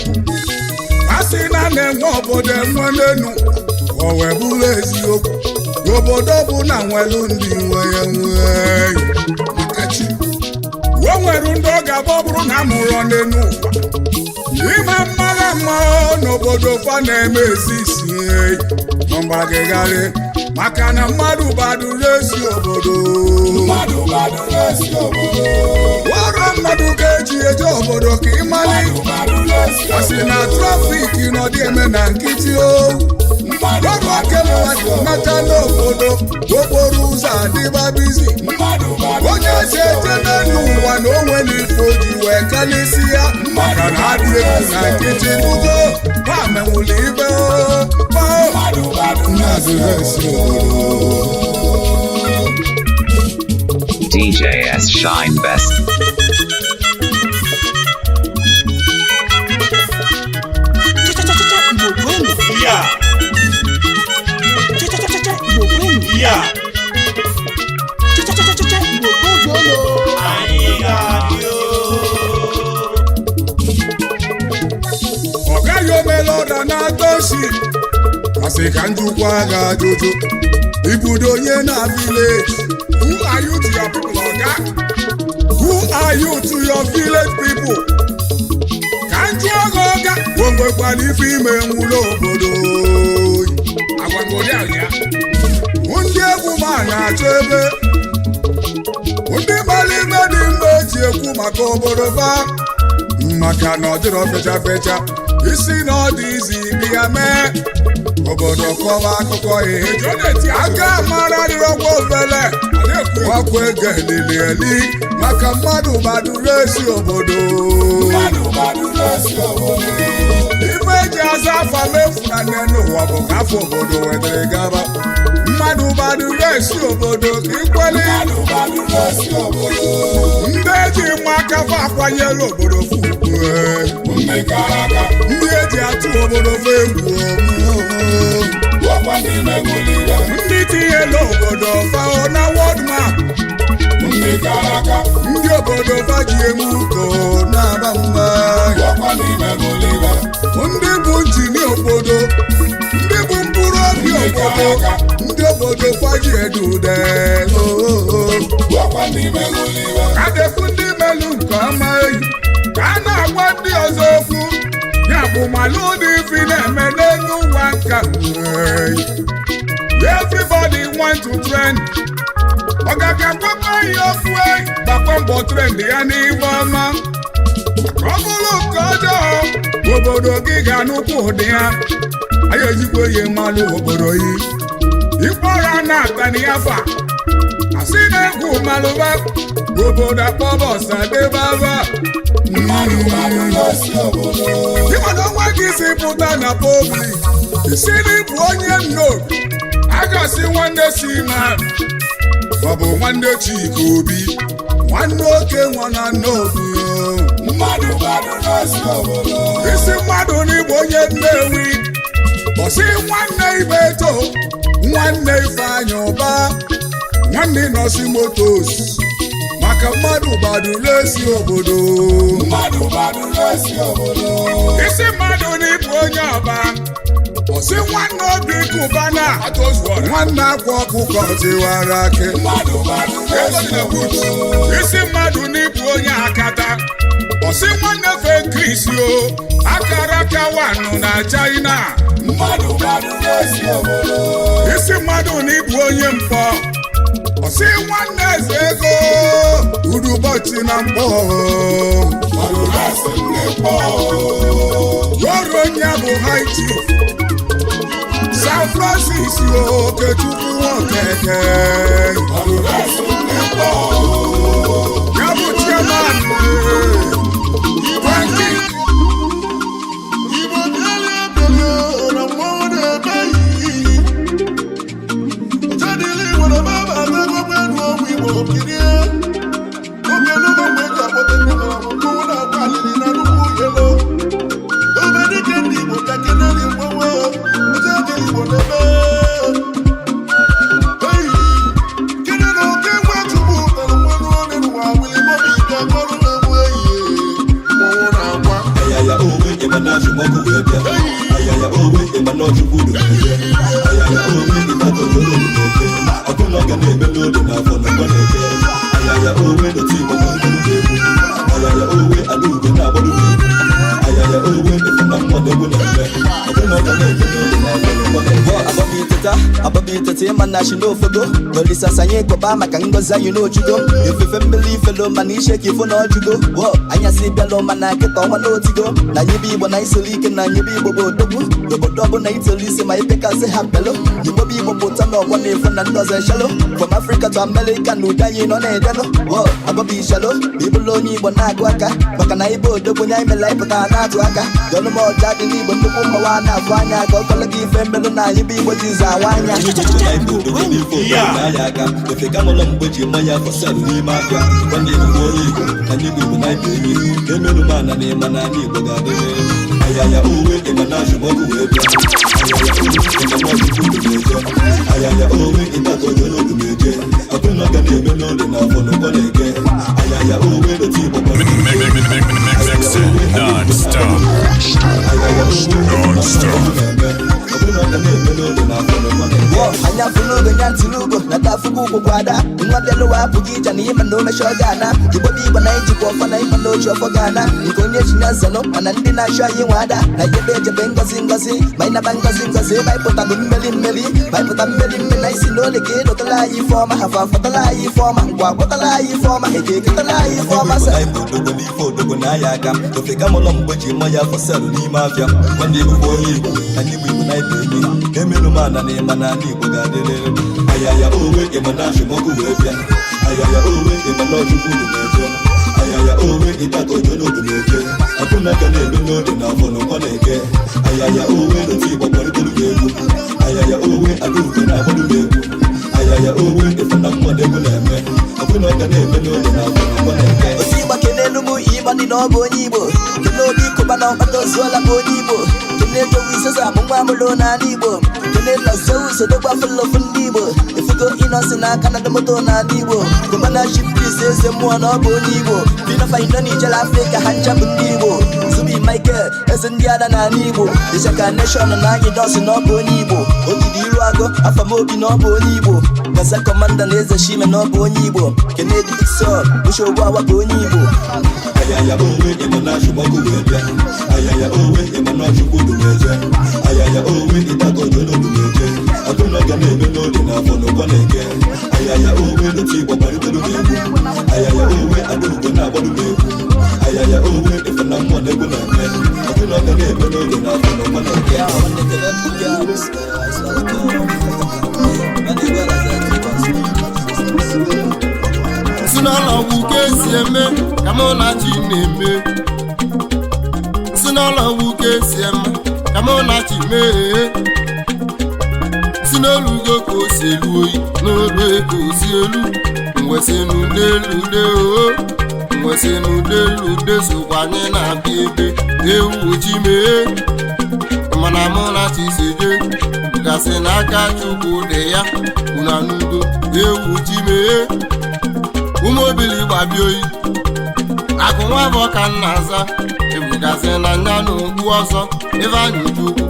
Speaker 5: a sị na na-enwe obodo enwe n'enu, o wee bụrụ eziokwu. Obodo bụ na nwelu ndị nwe ya nwe maka chi. O nwere ndị ọ ga-abụ ọ bụrụ na a mụrụ n'enu ụwa ịma mmagha mma n'obodo fa na-eme ezi isi mgbagịgharị maka na mmadụ baduru esi obodo. Ọrụ mmadụ ga-eji eje obodo ka ịmalị asị na trafik nọdị eme na nkịtị o. Ọrụ aka mmadụ nata n'obodo okporo ụzọ adịba bizi. Onye si eje n'elu ụwa na o nwere ife o ji wee kalịsị ya maka na adị egwu na nkịtị nugo ha menwụrụ ibe mmadụ esi obodo.
Speaker 1: DJ S Shine Best.
Speaker 5: Ọ gaghị omela ọda na-atọ osi asị ka njikwa ga ajụjụ ibudo onye na village. Who are you to your people, oga? Who are you to your village people? Ka njụ oge ọga o nwekwara ife ime nwụrụ obodo. Ndị egwu ma na-achọ ebe ndị mara ime dị mma eji ekwu maka obodo fa maka na ọ dịrọ fecha fecha isi na ọ dị izi dị ya mee obodo kọba akụkọ ihe aka mara dịrọkwa ofele ọkwa ego elili eli maka mmadụ gbaduru esi obodo. Ife eji aza afa mefu na nne n'ụwa bụ ka afọ obodo wetara gaba.
Speaker 4: Mmadụ gbaduru esi obodo ka ikwele. Ndị eji mma aka fa akwanyela obodo fugbu, ndị eji atụ obodo fa egwu, ndị tinyela obodo fa na world map, ndị obodo fa ji eme uko na-aba mba, ndị bụ njini obodo, ndị bụ mkpụrụ obi obodo, ndị obodo fa ji edu ude. Ka ndị melu nke ọma eyi ka a na-agwa ndị ọzọ okwu ya bụ malụ ụdị ife na-eme n'elu ụwa nka. Everybody want to trend. Ọgaga gwakwa ihe okwu, gbakwa mbọ trend ya n'ife ọma. Maka ọ bụrụ nke ọjọọ, obodo gị ga-anụkwu ụdị ya. Anyị ezigbo ihe mmalụ obodo yi ikpọrọ na-ata n'afa asị na-egwu malụba obodo akpọba ọsadebaba. Ịmana ọnwa gị si pụta na public si n'ịbụ onye nnobi, a ga-asị nwanne si ma ọ bụ nwanne Chika Obi, nwanne oke nwa na nnobi. Isi mmadụ n'ịbụ onye Nnewi, ọsị nwanne Ibeto, nwanne Ifeanyị Ụba, nwanne Nọsi Motos, maka mmadụ gbaduru esi obodo. Isi mmadụ n'ịbụ onye ọba, ọsị nwanne Obi Kubana, nwanne Akwa Ọkụkọ Tiwara Akị. Isi mmadụ n'ịbụ onye Akata, ọsị nwanne Fekrisi o akara aka wanụ na China. Isi mmadụ n'ịbụ onye Mpọ, ọsị nwanne Eze Ego Urubọchị na Mkpọ yoro onye bụ high chief San Francis Okechukwu Nwokeke, ya bụ chairman Frankie.
Speaker 5: Igbo bịala ebele na mmọnwụ na-ebe yi. Ọchadịla Igbo na baba atagokwa enu ọgwụ Igbo kirie. Oge n'ụgbọ mgbe eji akpọte ndị mara mmọnwụ na-akwa alili na nnukwu yelo. Obe dike ndị Igbo ka keneli mgbanwe. Ọchadịla Igbo na-ebe. Eyi, kedu na oke nwa Chukwu tara mmanụ ọnụ n'ụwa wili bọbi ike kọrọ na-egbu eyi. Mmọnwụ na-akwa.
Speaker 7: Ayaya owe ịma na achụmọkụ wee bịa. Ayaya owe ịma na ọchụkwu do eje. Ayaya owe ịma tọjọrọ na-eje. Ọkụ na ọ ga na-eme n'oge n'afọ na mgbe na-eke. Ayaya owe n'otu Igbo na mkpụrụ ga-egbu. Ayaya owe ala ugo na-agbado ga-egbu. Ayaya owe ịfụ na mmadụ egwu na-eme. Ọkụ na ọ ga na-eme n'oge n'afọ na mgbe na-eke.
Speaker 10: Ababi teta, ababi teta, ịma na shi n'ofogo n'olisasa anyị kọba maka ngọzi anyị n'ojugo efefe mmiri ifelo mana ishe ka ifo na ọjụgo wo anyasị bịalụ mana kịta ọnwa n'otigo na anyị bụ Igbo na isoro ike na anyị bụ Igbo bụ odogwu n'obodo ọbụla itolu isi ma ipekasị ha mpelo. Igbo bụ Igbo pụta n'ọgbọ na ifo na ndị ọzọ eshelo from Africa to America na ụdị anyị nọ na-edenụ wo ababi ishelo ma ịbụrụ onye Igbo na-agụ aka maka na ịbụ odogwu nye anyị mere anyị pụtara na-atụ aka jọnụ ma ọja dị n'Igbo nnukwu mmawa na-afụ anya ka ọ kọlụ gị ife mmelụ na anyị bụ Igbo ji nze awa anya.
Speaker 7: Igbo na ife obodo na-aya aka efe ka mụlọ mgbe ji mmanya fọsel n'ime afịa nwanne Igbo onye Igbo na ndị Igbo na ibe enyi emenu m ana na ịma na ala Igbo ga-adịrị. Ayaya owe ịma na achụmọkụ wee bịa. Ayaya owe ịma na ọchụkwu na-eje. Ayaya owe ịtatọ jọrọ na-eje. Ọkụ na ọ ga na-eme n'oge na afọ na ụkọ na-eke. Ayaya owe n'otu Igbo.
Speaker 11: Mix it non-stop. Non-stop.
Speaker 10: Anya fulugo nya ntulugo na tafugo ugwu kwada nwa bịalụwa apụghị ije na ịma na omechi ọ ga-ana. Igbo bụ Igbo na ijikwa ọfọ na ịma na oji ọfọ ga-ana nke onye ji na nzanụ mana ndị na-achọ anyị nwa ada na ejebe ejebe ngozi ngozi ma ịnaba ngozi ngozi ma ịpụta bụ mmeri mmeri ma ịpụta mmeri mmeri na isi n'ole ka ịlụtala anyị ife ọma ha fafọtala anyị ife ọma ngwa gwọtala anyị ife ọma eke eketala anyị ife ọma sa.
Speaker 7: Igbo odogwu n'ife odogwu na-aya aka ofe ka mụlọ mgbe ji mmanya fọselụ n'ime afịa nwanne Igbo onye Igbo na ndị Igbo na ibe enyi emenu m ana na ịma na ala Igbo ga-adịrịrị. Ayaya owe ịma na achụmọkụ wee bịa. Ayaya owe ịma na ọchụkwu na-eje. Ayaya owe ịtatọ jọrọ na-eje. Ọkụ na ga na-eme n'oge na afọ na ụkọ na-eke. Ayaya owe n'otu Igbo kpọrịtụrụ ga-egwu. Ayaya owe ala ugo na-agbado ga-egwu. Ayaya owe ife na mmụọ na-egwu na-eme ọbụna ọ ga na-eme n'oge na-abụ n'ụgbọ na-eke.
Speaker 10: Osi ịgba kenelu m ịgba ndị na ọ bụ onye Igbo. Kene obi kụba na ọkpata ozuola bụ onye Igbo. Kene Jowi Seza bụ nwa amụrụ n'ala Igbo. Kene Lọzeus odogwa fụlọfụ ndị Igbo. Ifugo ịnọsi n'aka na moto n'ala Igbo. Gọvanọ Chief Priest eze mmụọ na ọ bụ onye Igbo. Binofa Indoni jere Afrịka ha ncha bụ ndị Igbo. Zubi Michael eze ndị ada n'ala Igbo. Ịchaka Nation na anyị dọsị na ọ bụ onye Igbo. Ogidi iru agụ afamobi na ọ bụ onye Igbo. Gaza Kọmanda na eze Shime na ọ bụ onye Igbo. Kennedy Dixon Ushobu Awa bụ onye Igbo.
Speaker 7: Ayaya owe ịma na achụgbakọ wee bịa. Ayaya owe ịma na achụkwu dumeje. Ayaya owe ịtakọ jolo dumeje. Ọbụna ọ ga na-eme n'oge na afọ n'ụkọ na-eke. Ayaya owe n'otu Igbo gbalitelu m egwu. Ayaya owe adaugo na-agbado m egwu. Ayaya owe ife na mmụọ na-egwu na-eme. Ọbụna ọ ga na-eme n'oge na afọ n'ụkọ na-eke.
Speaker 5: Si n'ụlọ ọgwụ ka esi eme ka mụ na chi na-eme. Si n'ụlọ ọgwụ ka esi eme ka mụ na chi mee. Si n'olugo ka o si elu oyi n'olu ka o si elu. Mwesị n'udelude o mwesị n'udelude sokwa anyị na-abịa ebe ewu chi mee. Mana mụ na chi si je gasị n'aka Chukwu dị ya unu anụgo ewu chi mee. Ụmụ obili gbabie oyi akụ nwa bụ ka nna aza ebugasị na nya n'okpu ọzọ Ifeanyị Chukwu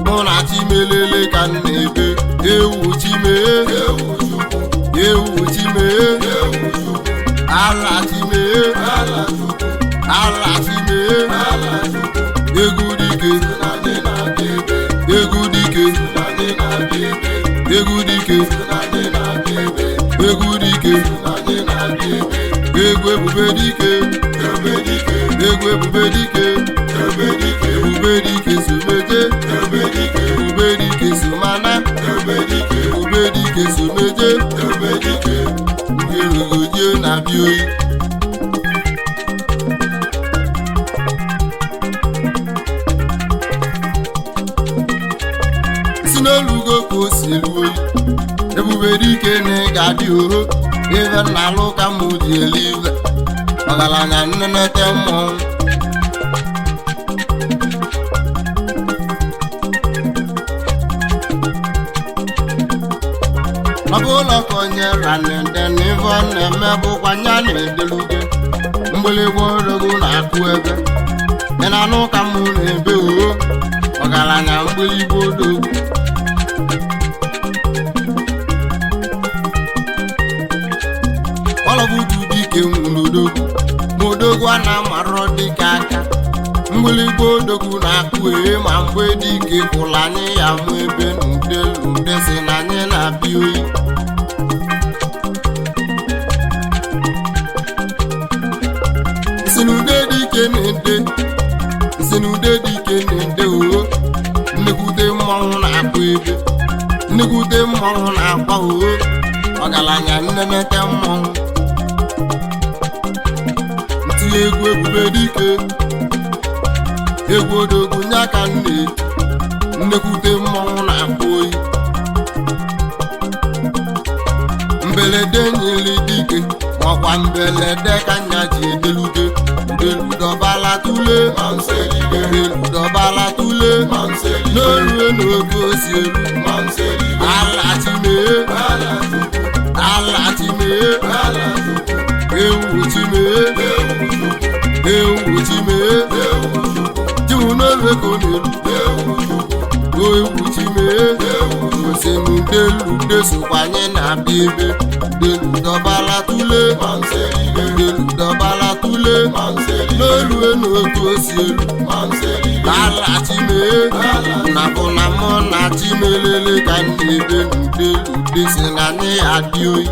Speaker 5: mụ na Chimelele ka m na-ebe ewu chimee ewu chimee ala chimee ala chimee egwu dike egwu dike egwu dike egwu dike egwu ebube dike egwu ebube dike ebube dike someje ebube dike somana ebube dike someje nkerugoje na-abịa oyi. Si n'olugo ka o si elu oyi ebube dike na ị ga-adị oho ife nna alụ ka mụ ji elu ife ọgaranya nnenete mmọnwụ. Ọ bụ ụlọ ka onye ranede na ife ọ na-eme bụkwa nya na-edeluge mgbịlịgba odogwu na-akụ ebe ị na-anụ ka mụ na-ebe oho ọgaranya mgbịlịgba odogwu. Ọlọbụdu dike nwụrụ odogwu ma odogwu a na-amarọ dike aka mgbịlịgba odogwu na-akụ ee ma mgbe dike kwụrụ anyị ya mụ ebe n'udelude si na anyị na-abịa oyi. Si n'ude dike na-ede si n'ude dike na-ede oo nnekwute mmọnwụ na-akụ ebe nnekwute mmọnwụ na-akwa oo ọgaranya nnenete mmọnwụ. Ntinye egwu ebube dike egwu odogwu nya ka m na-eti nnekwute mmọnwụ na-akpọ oyi. Mbelede nyere dike makwa mbelede ka nya ji edelude udeludọbala tule udeludọbala tule n'olue n'oge osi elu ala chimee ala chimee ewu chimee ewu chimee jiwu n'olu ego n'elu ewu chimee osemudelude sokwa anyị na-abịa ebe udeludọbala tule udeludọbala tule n'olue n'otu osi elu ala chimee na bụ na mụ na Chimelele ka m na-ebe n'udelude si na anyị adị oyi.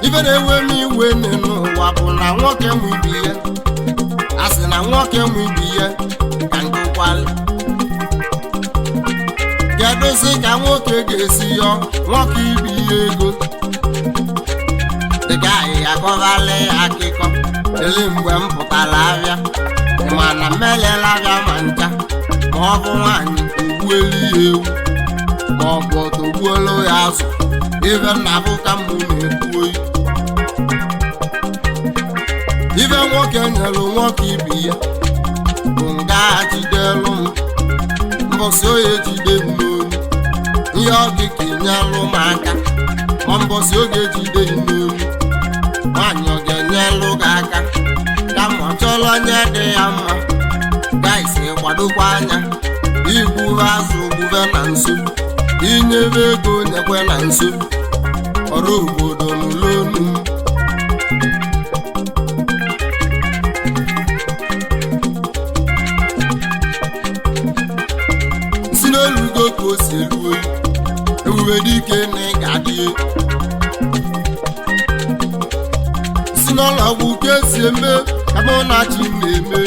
Speaker 5: Ife na-ewe m iwe n'ụwa bụ na nwoke mụ ibi ya a sị na nwoke mụ ibi ya ka nkụkwalị kedu sị ka nwoke ga-esi yọọ nwoke ibi ya ego dịka ahịhịa
Speaker 12: Akọvalị akịkọ ele mgbe m pụtara abịa mana mmelela abịa ma ncha ma ọ bụ nwaanyị ogbuelu ya ewu ma ọ bụ ọtọgbuolu ya azụ ife nna bụ ka mbụ na-ekwu oyi ife nwoke nyelu nwoke ibi ya bụ nga jidelu m mbọsị oye jide m n'olu ihe ọ gị ka enyelụ m aka ma mbọsị oge jide m n'olu nwaanyị ọ ga-enyelụ gị aka kama ọ chọrọ onye dị ya mma gaisi kwadokwa anya igwuve azụ gbuve na nso inyebe ego nyekwe na nso ọrụ obodo n'ụlọonu m. Si n'olugo ka o si elu oyi ewube dike na ị ga-adị si n'ụlọọgwụ ka esi eme ka mụ na chi m na-eme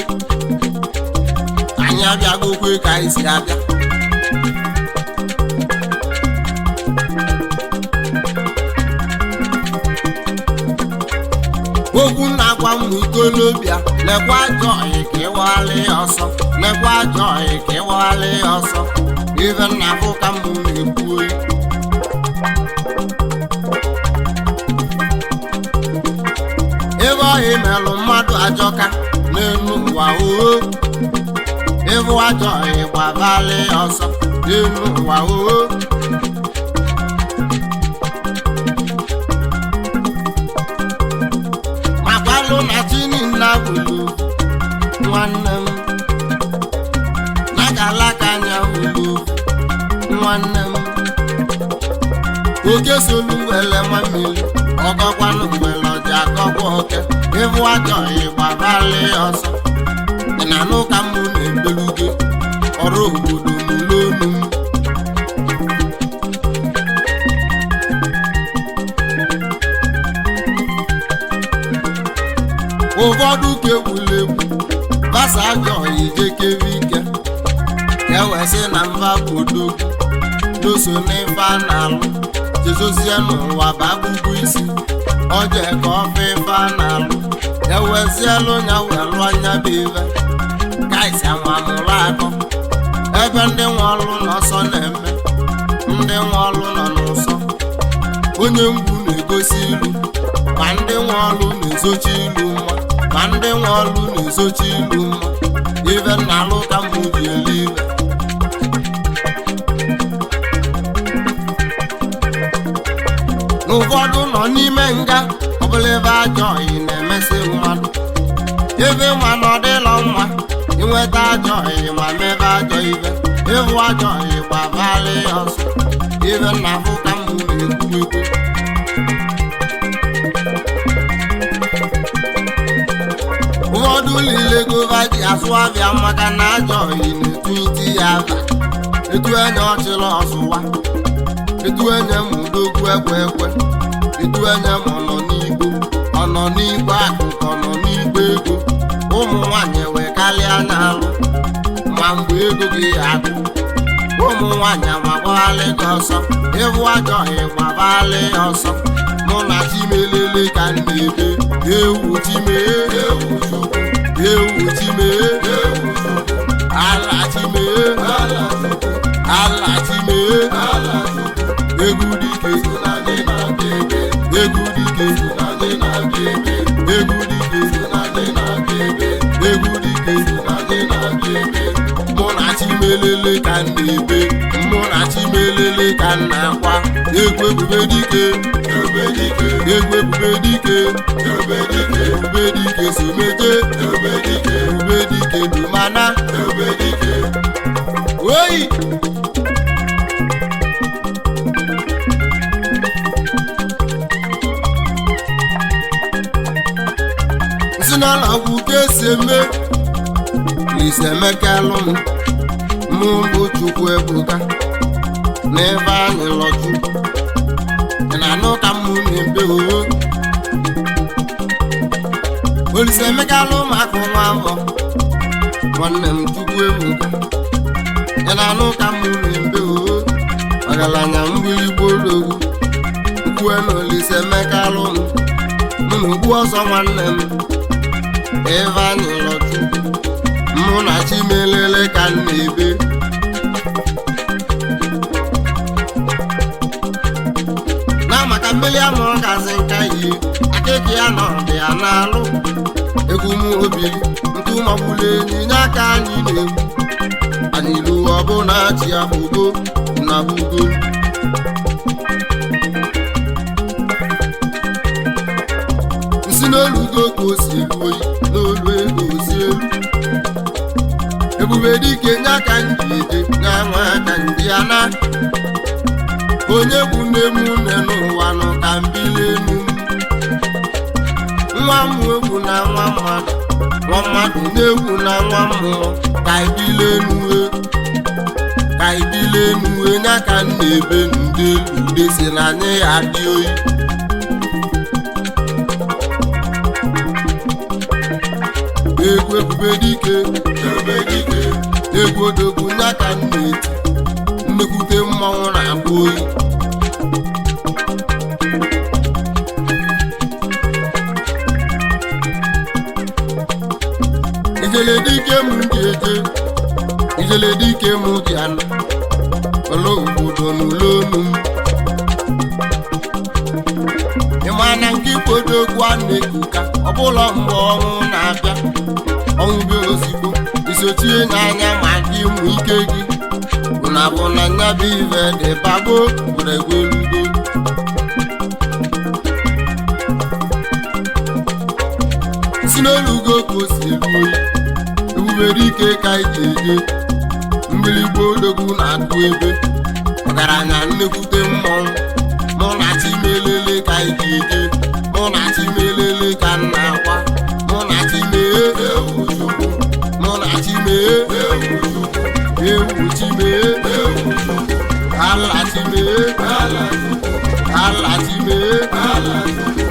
Speaker 12: anyị abịagokwe ka anyị si abịa. Okwu na-agwa m ikolobịa lekwa ajọ ọyị ka ịwaghalị ya ọsọ lekwa ajọ ọyị ka ịwaghalị ya ọsọ ife nna bụ ka mbụ na-ekwu oyi ebe ọhịa melụ mmadụ ajọka n'elu ụwa oo ịbụ ajọ ọyị gbabalị ya ọsọ n'elu ụwa oo. Makwalụ na chininna bụlu nwanne m na galaka anya bụlu nwanne m oke solu ngwele mamili ọgọkwanụ ngwele ọji akọkwa oke ịbụ ajọ ịgbabalị ọsọ ị na-anụ ka mụ na-ebelugo ọrụ obodo n'ụlọonu m. Ụfọdụ ka egwuregwu gbasa ajọ ijekere ike ka ewesị na mba bụ odogwu doso n'ife a na-alụ jezozie n'ụwa bụ agbụgbụ isi oje ka ọfe ife a na-alụ ewezielu ya welụ anya bụ ife gaisi amamụrụ akọ ebe ndị nwe ọlụ n'ọsọ na-eme ndị nwe ọlụ nọ n'ụsọ onye mgbu na-egosi ilu ma ndị nwe ọlụ na-ezochi ilu nwa ma ndị nwe ọlụ na-ezochi ilu nwa ife nna-alụ ka mbụ ji elu ibe. N'ụfọdụ nọ n'ime nga ọbụla ebe ajọ ọyị na-emesị mmadụ ebe nwa na ọdịlọ mma inweta ajọ ọyị ma mebe ajọ ibe ịbụ ajọ ọyị gbabalị ya ọsọ ibe nna bụ ka mbụ na-ekwu ekwu. Ụfọdụ niile gova ji asụ abịa maka na ajọ ọyị na-etu iti ya aba etu enye ọchịla ọsụwa etu enye m udogwu ekwe ekwe etu enye m ọnọ n'igbo ọnọ n'igbo akụ ka ọnọ n'igbo ego ụmụ nwanyị wee karịa n'alụ ma mgbe ego gị agụ ụmụ nwanyị amagbaghalị gị ọsọ ịbụ ajọ ịgbabalị ọsọ mụ na chimelele ka m na-ebe ewu chime ewu chukwu ewu chime ewu chukwu ala chime ala chukwu ala chime ala chukwu egwu dike egwu dike egwu dike egwu dike mụ na chimelele ka m na-ebe mụ na chimelele ka m na-akwa egwu ebube dike egwu ebube dike ebube dike someje ebube dike dumana oyi. Si n'ụlọọgwụ ka esi eme Olise Emeka lụ m mụ bụ Chukwu Ebuka n'ebe anyị lọchukwu ị na-anụ ka mụ na-ebe oo. Olise Emeka lụ m akụ nwa afọ nwanne m Chukwu Ebuka ị na-anụ ka mụ na-ebe oo. Ọgaranya mgbiligbo odogwu ukwue na Olise Emeka lụ m mụ N'ugbu ọzọ nwanne m Ifeanyị Lọchukwu mụ na Chimelele ka m na-ebe na maka mmiri ama ọ gazi nka ihe akịka ya nọ dị ya n'alụ egwu m obili ntụ magbulu enyi nye aka anyị na-egwu anyị ruo ọbụna chi abụgo na bugo. Nsi n'olu ugo ka o si elu oyi n'olu ego o si elu ebube dike nye aka nji eje nye anwa aka nji ana onye bụ nne m nne n'ụwa nọ ka mbili enu nwa m egwu na nwa mmadụ nwa mmadụ na-egwu na nwa mmụọ ka ibili enu ka ibili enu nye aka m na-ebe nde ude si na anyị ya adị oyi. Egwu ebube dike ebube dike egwu odogwu nye aka m na-eti nnekwute mmanwụ na-abụ oyi. Ijele dike m ji eje ijele dike m ji anọ ụlọ obodo n'ụlọ onu m ịma na nke ikpodogwu a na-ekuka ọbụla mgbe ọnwụ na-abịa ọnwụ bịa ozigbo isochie n'anya ma gị mụ ike gị na bụ na nya bụ ive dị bago were gwelugo. Si n'olugo ka o si elu oyi ebubere ike ka iji eje mgbịrịgba odogwu na-akụ ebe ọgaranya nnekwute mmọnwụ mụ na Chimelele ka iji eje mụ na Chimelele ka m na-akwa mụ na Chimee mụ na Chimee ewu Chimee ala Chimee ala Chimee.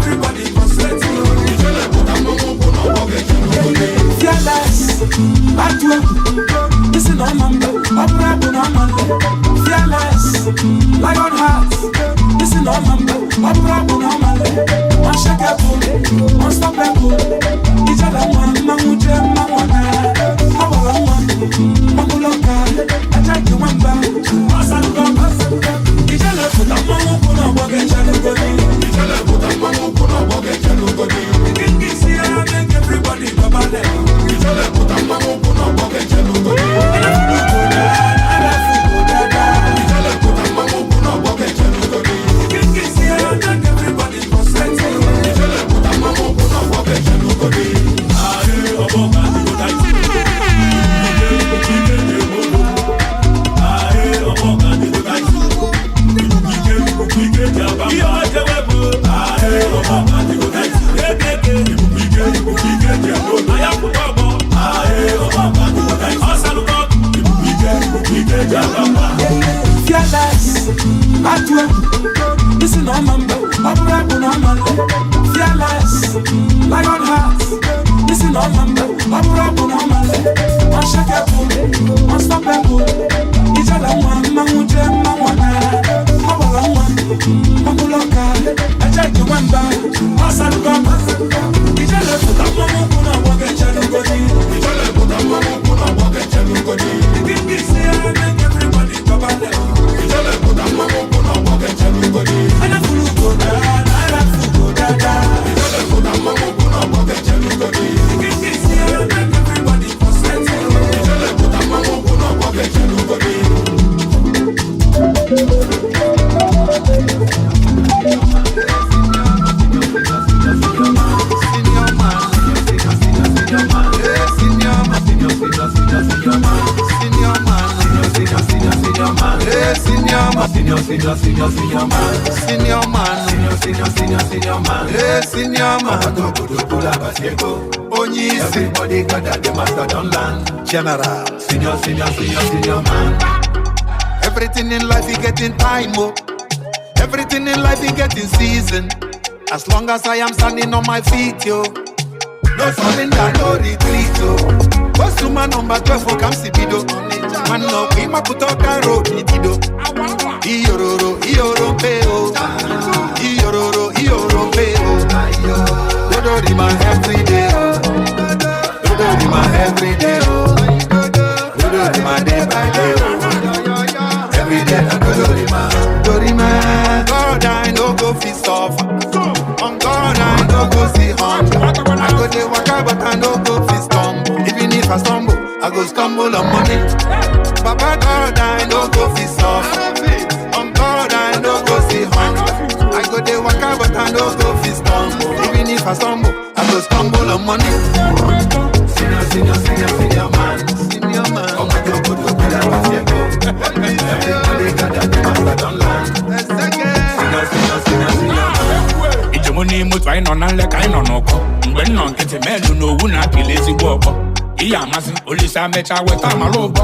Speaker 4: Everybody
Speaker 3: senior, senior, senior man. Senior man. Senior, senior, senior, senior man. Hey, senior man. Onye isi. Everybody gather, the master don land. General. Senior, senior, senior, senior man. Everything in life you get in time, oh. Everything in life you get in season. As long as I am standing on my feet, yo. No surrender, no retreat, yo. Osuma number 12 for Kamsibido. Man no Imaputoka road, Itido. Iyororo, Iyorompe, oh. Iyororo, Iyorompe, oh. Dodorima every day, oh. Dodorima every day, oh. Dodorima day by day, oh. Every day I go Dorima, Dorima. God I no go fit suffer. On God I no go see hunger. I go dey waka but I no go fit stumble. Even if I stumble, I go stumble on money. Baba God I no go fit suffer. On God I no go see hunger. I go dey waka but I no go fit stumble. Even if I stumble, I go stumble on money. Senior, senior, senior, senior man, senior man. Oh my God, go go go. Everybody gather, the master don land. Senior, senior, senior, senior man.
Speaker 13: Ijem n'ime otu anyị nọ na nleka anyị nọ n'ụkọ mgbe m nọ nkịtị melu n'owu na-apịla ezigbo ọkpọ ihe amasị Olisa mechaa weta amara ụbọ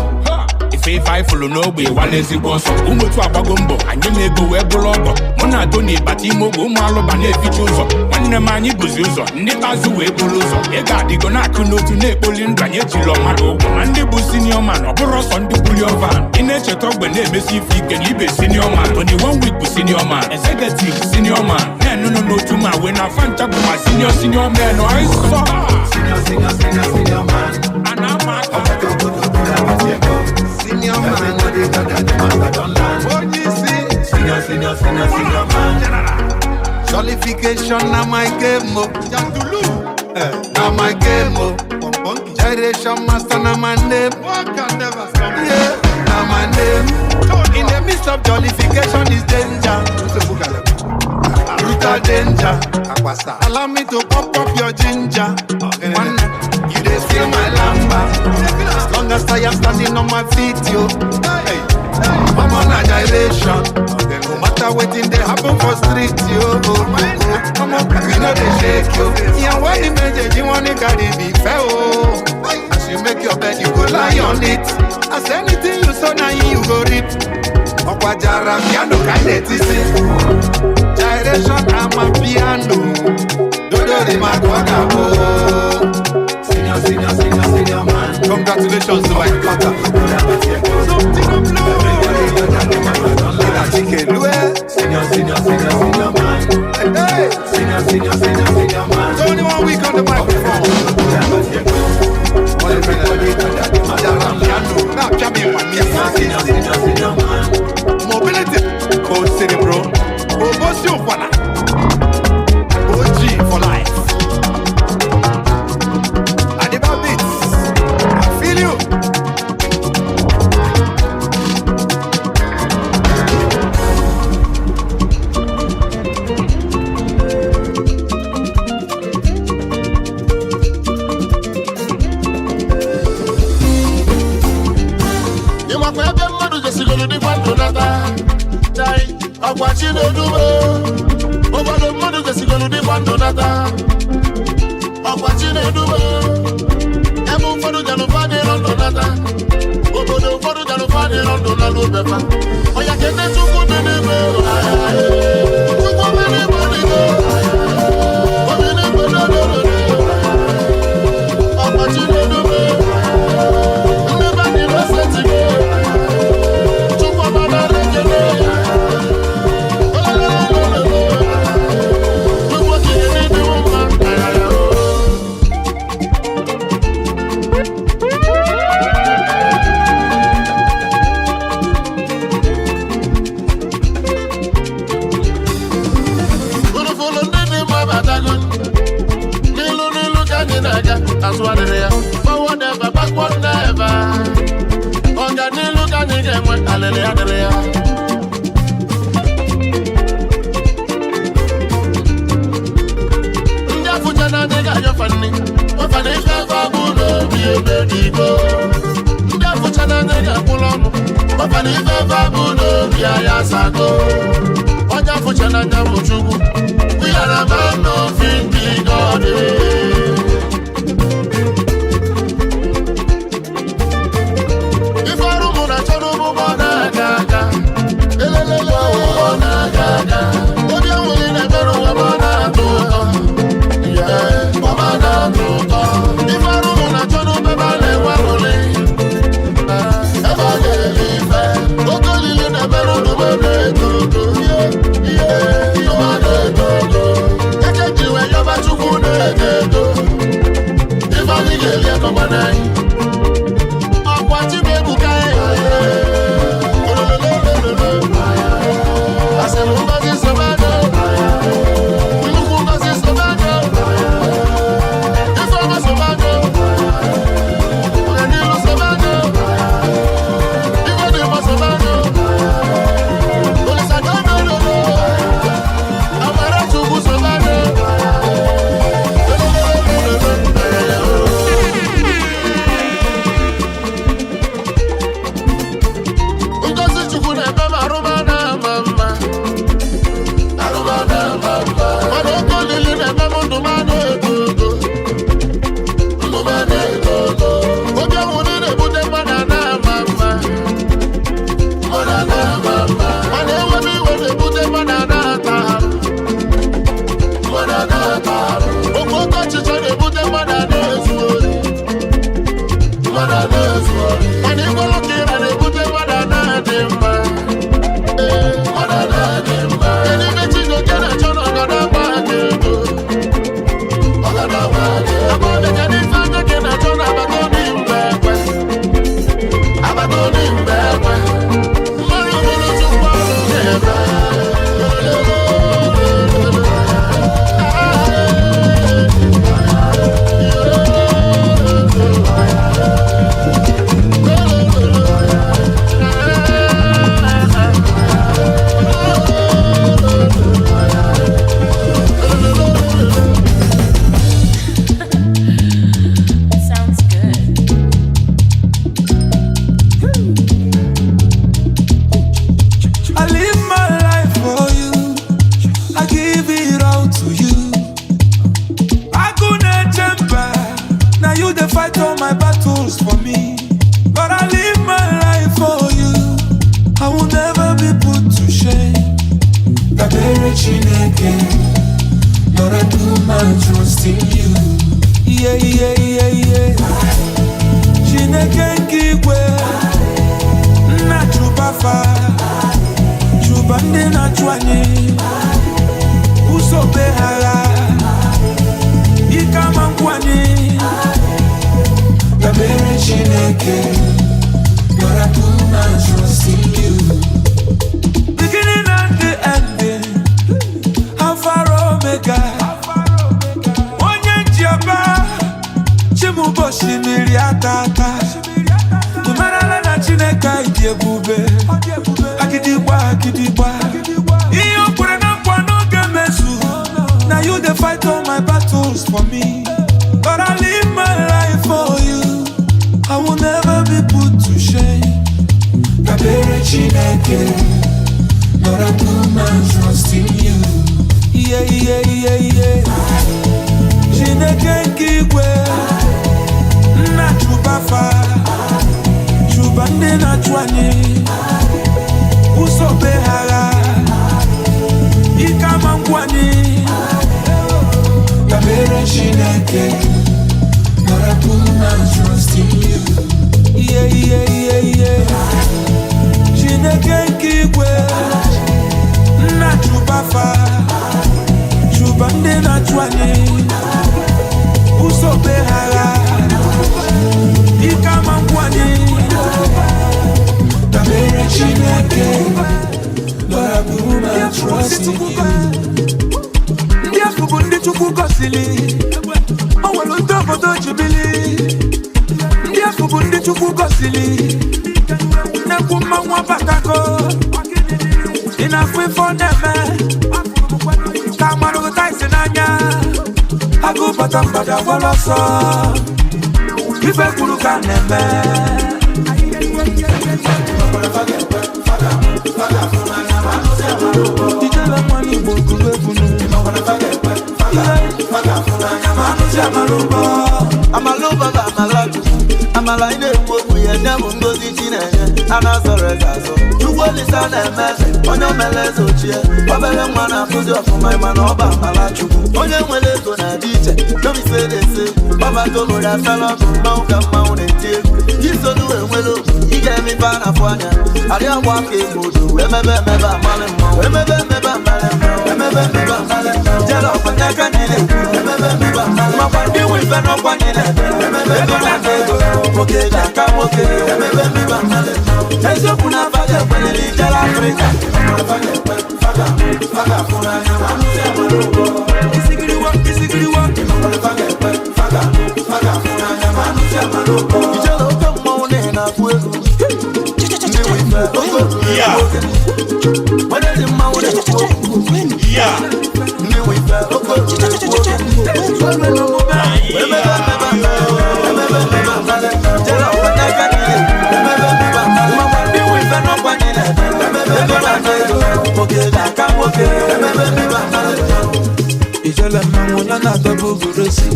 Speaker 13: ife ife anyị fụlụ n'ogbe ịwala ezigbo ọsọ ụmụ otu agbago mbọ anyị na-ego wee bụrụ ọgọ mụ na Tony bata ime ogbe ụmụ alụba na-eficha ụzọ nwanne m anyị bụzi ụzọ ndị kpazụ wee bụrụ ụzọ ego adịgo na-akụ n'otu na-ekpoli ndụ anyị ejilọ mmadụ ụgwọ ma ndị bụ senior man ọ bụrụ ọsọ ndị bulion van ị na-echeta ogbe na-emesi ife ike na ibe senior man 21 week bụ senior man executive senior man na-enụnụ n'otu ma wee na afa ncha bụkwa senior senior man ọsọ.
Speaker 3: Senior, senior, senior, senior man. Senior man. Everybody gather, the master don land. Senior, senior, senior, senior man. Jollification na my game, oh. Na my game, oh. Generation master na my name. Yeah, na my name. In the midst of jollification is danger. Brutal danger. Allow me to pop up your ginger. One, you dey steal my lamba. As long as I am standing on my feet, yo. Hey, I'm on a gyration. No matter wetin dey happen for street, yo. Come on, we no dey shake, yo. Ìyàwó ni méjèèjì wọ́n ní kárí bí fẹ́ o. As you make your bed, you go lie on it. As anything you sow, na you go reap. Ọ̀pàjàrà piano káyé ti sí. Gyration amapiano. Dodori makwagabo. Senior, senior, senior, senior man. Congratulations to my daughter. Senior, senior, senior, senior man. Hey, senior, senior, senior, senior man. It's only 1 week on the microphone. Senior, senior, man. Mobility. Code City, bro. OG for life. Adiba Beats. I feel you.
Speaker 5: Ịmakwa ebe mmadụ jesigoro dịkwa ndụ nata chai ọkwa Chinedubo obodo mmadụ jesigoro dịkwa ndụ nata ọkwa Chinedubo ebe ụfọdụ jalụfa dịrọ ndụ nata obodo ụfọdụ jalụfa dịrọ ndụ na n'obefa ọya kene Chukwu dị n'igwe Chukwu dị n'igwe dịgo obi n'igwe n'ododo ọkwa Chinedubo ndị be anyị mesetigo Chukwu ọma nara ekele. Chukwu okike n'ịdịwo mma. Ụlụfụlụ ndị dị mma batago n'ilu n'ilu ka anyị na-aga azụ adịrị ya forward ever backward never ọganilu ka anyị ga-enwe alịrị adịrị ya. Ndị afụcha na adịghị anyọfa nni ọfa na ife afọ bụ n'obi ebe dị igbo ndị afụcha na adịghị akwụla ọnụ Maka na ife efe bụ n'obi ya sago. Onye afụcha n'anya bụ Chukwu. We are a man of the God. Ife ọrụ mụ na-achọ n'ụgbọ na-aga aga. Elelele ụgbọ na-aga aga. Obi enweghị na-emere ụwa ma ọ na-atọ ụtọ. Yeah, ọ ma na-atọ ụtọ. Ife ọrụ mụ na-achọ n'ụgbọ ebe a na-enwe aṅụrị. Ebe ọ na-eri ife. Oke olili na-emere ụdụm ebe eto ogo. Ihe, ihe, ọ na-eto ogo. Eke ji wee yọba Chukwu na-eto eto. Ife anyị ga-eri akọkwa n'anyị. Ọkwa Chibuebuka asị m ngozi sobado, nnukwu ngozi sobado, ifeọma sobado, ọganilu sobado, ife dị mma sobado, Olisadolodo, amara Chukwu sobado. Ngozi Chukwu na-eme m arụma na-ama mma. Arụma na-ama mma. Mana oke olili na-eme m ndụ m a na-eto ogo. Ndụ m a na-eto ogo. Obi anwụrị na-ebute mmadụ a na-ama mma. Mmadụ a na-ama mma. Mana ewebe iwe na-ebute mmadụ a na-ata arụ. Mmadụ a na-ata arụ. Oke oke ọchịchọ na-ebute mmadụ a na-ezu ori. Mmadụ a na-ezu ori. Mana ịgwọrọ ka ịra na-ebute mmadụ a na-adị mma. Ee, mmadụ a na-adị mma. Kedu ibe Chijioke na-achọ na ọgọdọ agba aka ego? Ọgọdọ agba aka ego. Agba ọbịa kedu ife anya gị na-achọ na agbata obi mgbe ekwe? Agbata obi mgbe ekwe. Mmadụ bụrụ Chukwu ọrụ na-eme.
Speaker 8: Sounds good.
Speaker 9: I live my life for you. I give it all to you. I couldn't jump back. Now you the fight all my battles for me. But I live my life for you. I will never be put to shame. Dabere Chineke, Lord, I put my trust in you. Yeah, yeah, yeah, yeah. Chineke nke igwe, nna chụba fa. Chụba ndị na-achụ anyị, ụzọ be ha agha, ike ama nkwụ anyị. Dabere Chineke, Lord, I put my trust in you. Beginning and the ending, Alpha Omega. Onye njiaba, Chimubo osimiri ata ata. Tụmarala na Chineke anyị dị ebube. Agịdịgba, agịdịgba. Ihe o kwere na nkwa n'oge mmezu. Na you dey fight all my battles for me. But I live my life for you. I will never be put to shame. Dabere Chineke, Lord, I put my trust in you. Yeah, yeah, yeah, yeah. Chineke nke igwe, nna chụba fa, chụba ndị na-achụ anyị, ụzọ be ha agha, ike ama nkwụ anyị. Dabere Chineke, Lord, I put my trust in you. Yeah, yeah, yeah, yeah. Chineke nke igwe, nna chụba fa, chụba ndị na-achụ anyị, ụzọ be ha agha, ike ama nkwụ anyị. Dabere Chineke, Lord, I put my trust in you. Ndị afọ bụ ndị Chukwu gọziri, o nwere ndị obodo ji bili. Ndị afọ bụ ndị Chukwu gọziri, na-ekwu mmanwụ abatago. Ị na-afụ ife ọ na-eme, ka amarụta isi n'anya. Agụ bata mgbada gbara ọsọ, ife kwuru ka a na-eme.
Speaker 3: Amala ine-ekwu okwu ya nye bụ ngozi Chinenye a na-azọrọ eze azọ Chukwu Olisa na-eme eze onye omele eze ochie obere nwa na-akụzi ọfụma mana ọ bụ amala Chukwu onye nwere ego na-adị iche n'obise na-ese ọbatoboro asala ọgụ mmanwụ ka mmanwụ na-eti egwu isolu enwere obu ị ga-eme ife a na-afụ anya arịa agba aka egbu odo emebe emebe amalị mmanwụ emebe emebe amalị mmanwụ emebe emebe amalị mmanwụ jere ọkwanye aka niile emebe emebe amalị makwa ndị nwe ife n'ọkwa niile emebe ego na-aka ego nwoke ga-aka nwoke emebe emebe amalị eziokwu na afa ga-ekwenyere ijere Afrịka ijere oke mmanwụ na-afụ ego ndị nwe ife oke nwoke onye dị mmanwụ na-ekwu okwu ndị nwe ife oke nwoke
Speaker 9: Ijele mmanwụ onye na-adọba ogorosi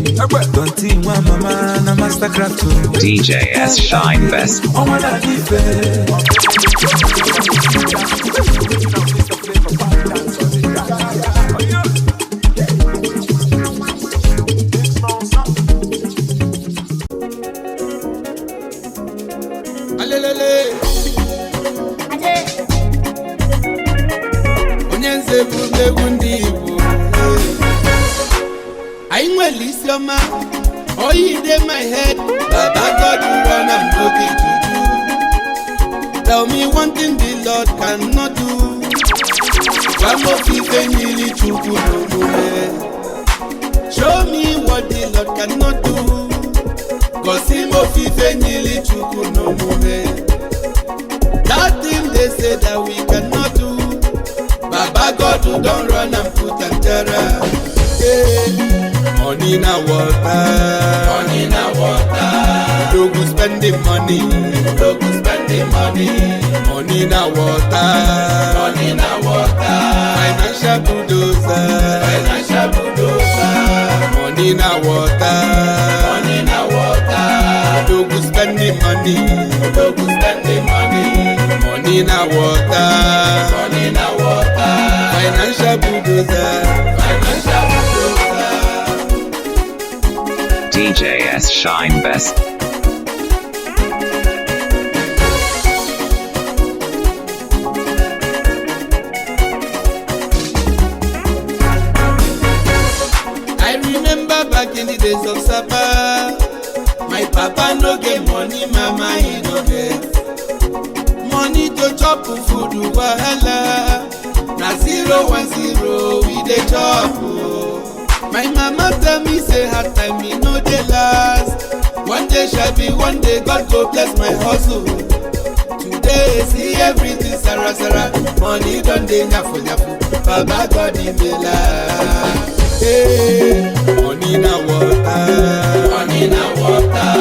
Speaker 9: Donti nwa mama na Mastercraft
Speaker 1: DJ S Shine Best.
Speaker 9: Ọnwa na-adị ife.
Speaker 4: Alelele. Onye nze bụ egwu ndị Igbo. Anyị nwere isi ọma. Oyi dey my head. Baba God run am no be juju. Tell me one thing the Lord cannot do. Gwa m otu ife nyiri Chukwu n'omume. Show me what the Lord cannot do. Gosi m otu ife nyiri Chukwu n'omume. That thing they say that we cannot do. Baba God don run am put am jara. Yeah. Money na water. Money na water. No go spend the money. No go spend the money. Money na water. Money na water. Financial bulldozer. Financial bulldozer. Money na water. Money na water. No go spend the money. No go spend the money. Money na water. Money na water. Financial bulldozer. Financial bulldozer.
Speaker 1: DJ S Shine Best.
Speaker 4: I remember back in the days of Sapa, my papa no get money, mama he no get money to chop food wahala. Na 010 we dey chop o. My mama tell me say hard time e no dey last. One day shall be one day, God go bless my hustle. Today see everything sara sara, money don dey nyafu nyafu. Baba God imela. Hey, money na water. Money na water.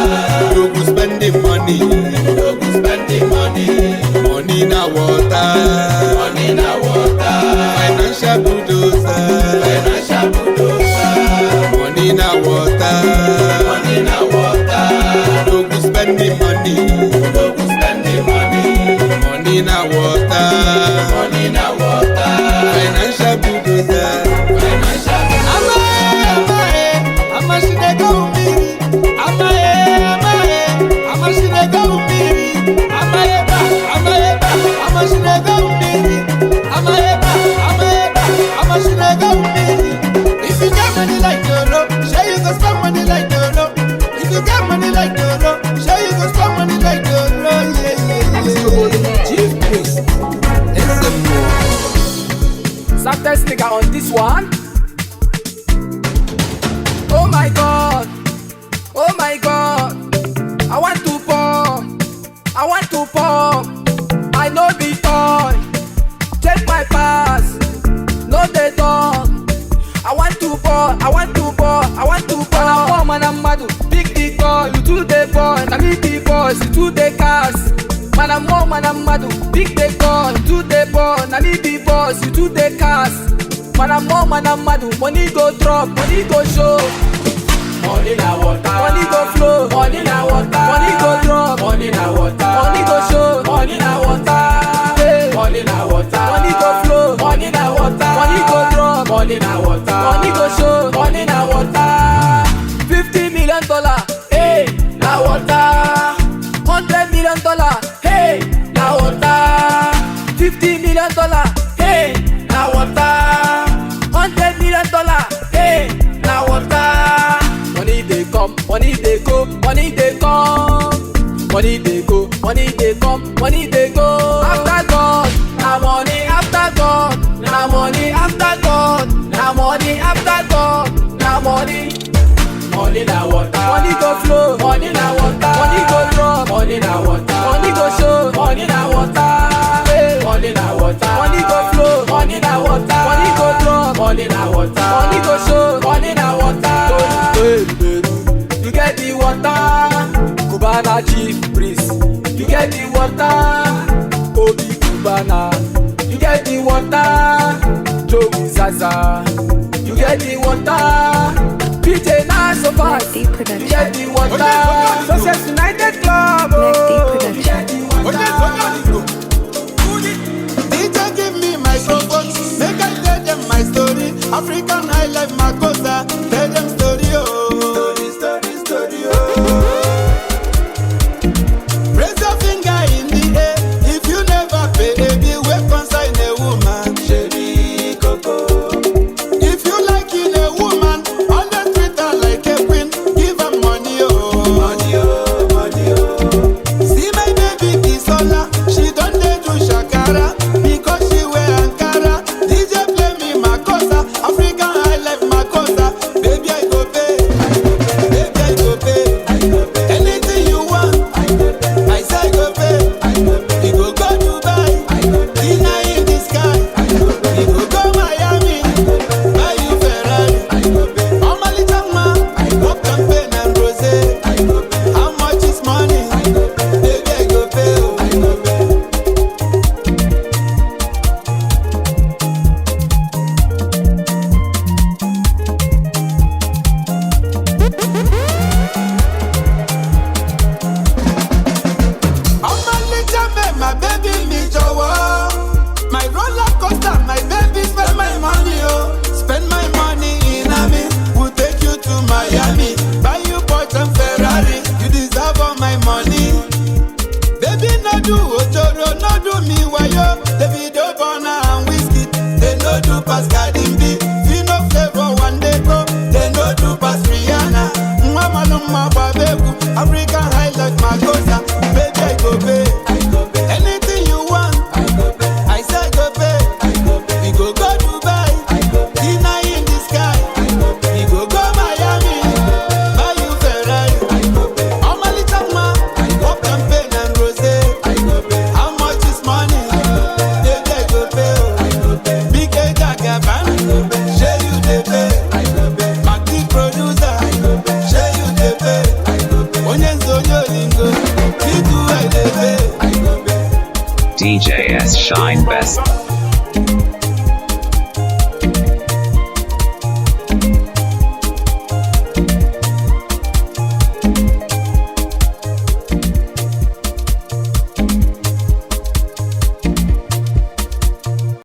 Speaker 4: No go spend the money. No go spend the money. Money na water. Money na water. Financial bulldozer. Financial bulldozer. Money na water. Money na water. No go spend the money. No go spend the money. Money na water. Money na water. Financial bulldozer. Financial. If you got money like Dolo, sure you go spend money like Dolo. If you got money like Dolo, sure you go spend money like Dolo. Yeah, yeah, yeah. Chief Priest, SMO.
Speaker 14: Saturday nigga on this one. Oh my God, oh my God, I want to pop, I want to pop. I no be toy, check my pass, no dey talk. I want to ball, I want to ball, I want to ball. I'm poor man, I'm mad. Big the call, you too dey ball, na me be boss, you too dey cast. Man, Mana mmụọ mana mmadụ, big dey call, two dey ball, na me be boss, you two dey cast. Mana mmụọ mana mmadụ, money go drop, money go show. Money na water, money go flow, money na water, money go drop, money na water, money go show, money na water, hey. Money na water, money go flow, money na water, money go drop, money na water, money go show, money na water. $50 million, hey, na water. $100 million, hey, na water. $50 million, hey, na water. $100 million, hey, na water. Money they come, money they go, money they come. Money they go, money they come, money they go. After God, na money after God, na money after God, na money after God, na money. Money na water, money go flow, money na water, money go drop, money na water, money go show, money na water, hey. Money na water, money go flow, money na water, money go drop, money na water, money go show, money na water. You get the water, Cubana chief priest. You get the water, Obi Cubana. You get the water, Joey Zaza. You get the water. PJ na so fast. You get the water. Success United Club. Oh. You get the water.
Speaker 4: DJ give me microphone, make I tell them my story. African high life Makosa, tell them story oh. Story, story, story oh. Raise your finger in the air if you never pay a bill wey concern a woman. Sheri koko. If you like in a woman, always treat her like a queen. Give her money oh. Money oh, money oh. See my baby Bisola, she don dey do shakara because she wear Ankara. DJ play me Makosa, African high life Makosa. Baby I go pay, baby I go pay. Anything you want, I say go pay. You go go Dubai, dinner in the sky. You go go Miami, buy you Ferrari. Omali Chama, pop champagne and rosé. How much is money? Baby I go pay. Oh. Ọmọlẹ́jà mẹ́ my baby mi jọ̀wọ́. My roller coaster, my baby spend my money oh. Spend my money in Ami. We'll take you to Miami. Buy you Porsche and Ferrari. You deserve all my money. Baby no do ojoro, no do me wayo. Davido, Burna and Wizkid, they no do pass Cardi B. Fino Flavour one day go, they no do pass Rihanna. Nwa maluma babeku, African high like Makosa. Baby I go pay, anything you want, I say go pay. We go go Dubai, dinner in the sky. We go go Miami, buy you Ferrari. Omali Chama, pop champagne and rosé. How much is money? Baby I go pay. Oh. Big A Jagaban, shey you dey pay. Party producer, shey you dey pay. Onye nzo onye olingo, me too I dey pay.
Speaker 1: DJ S Shine Best.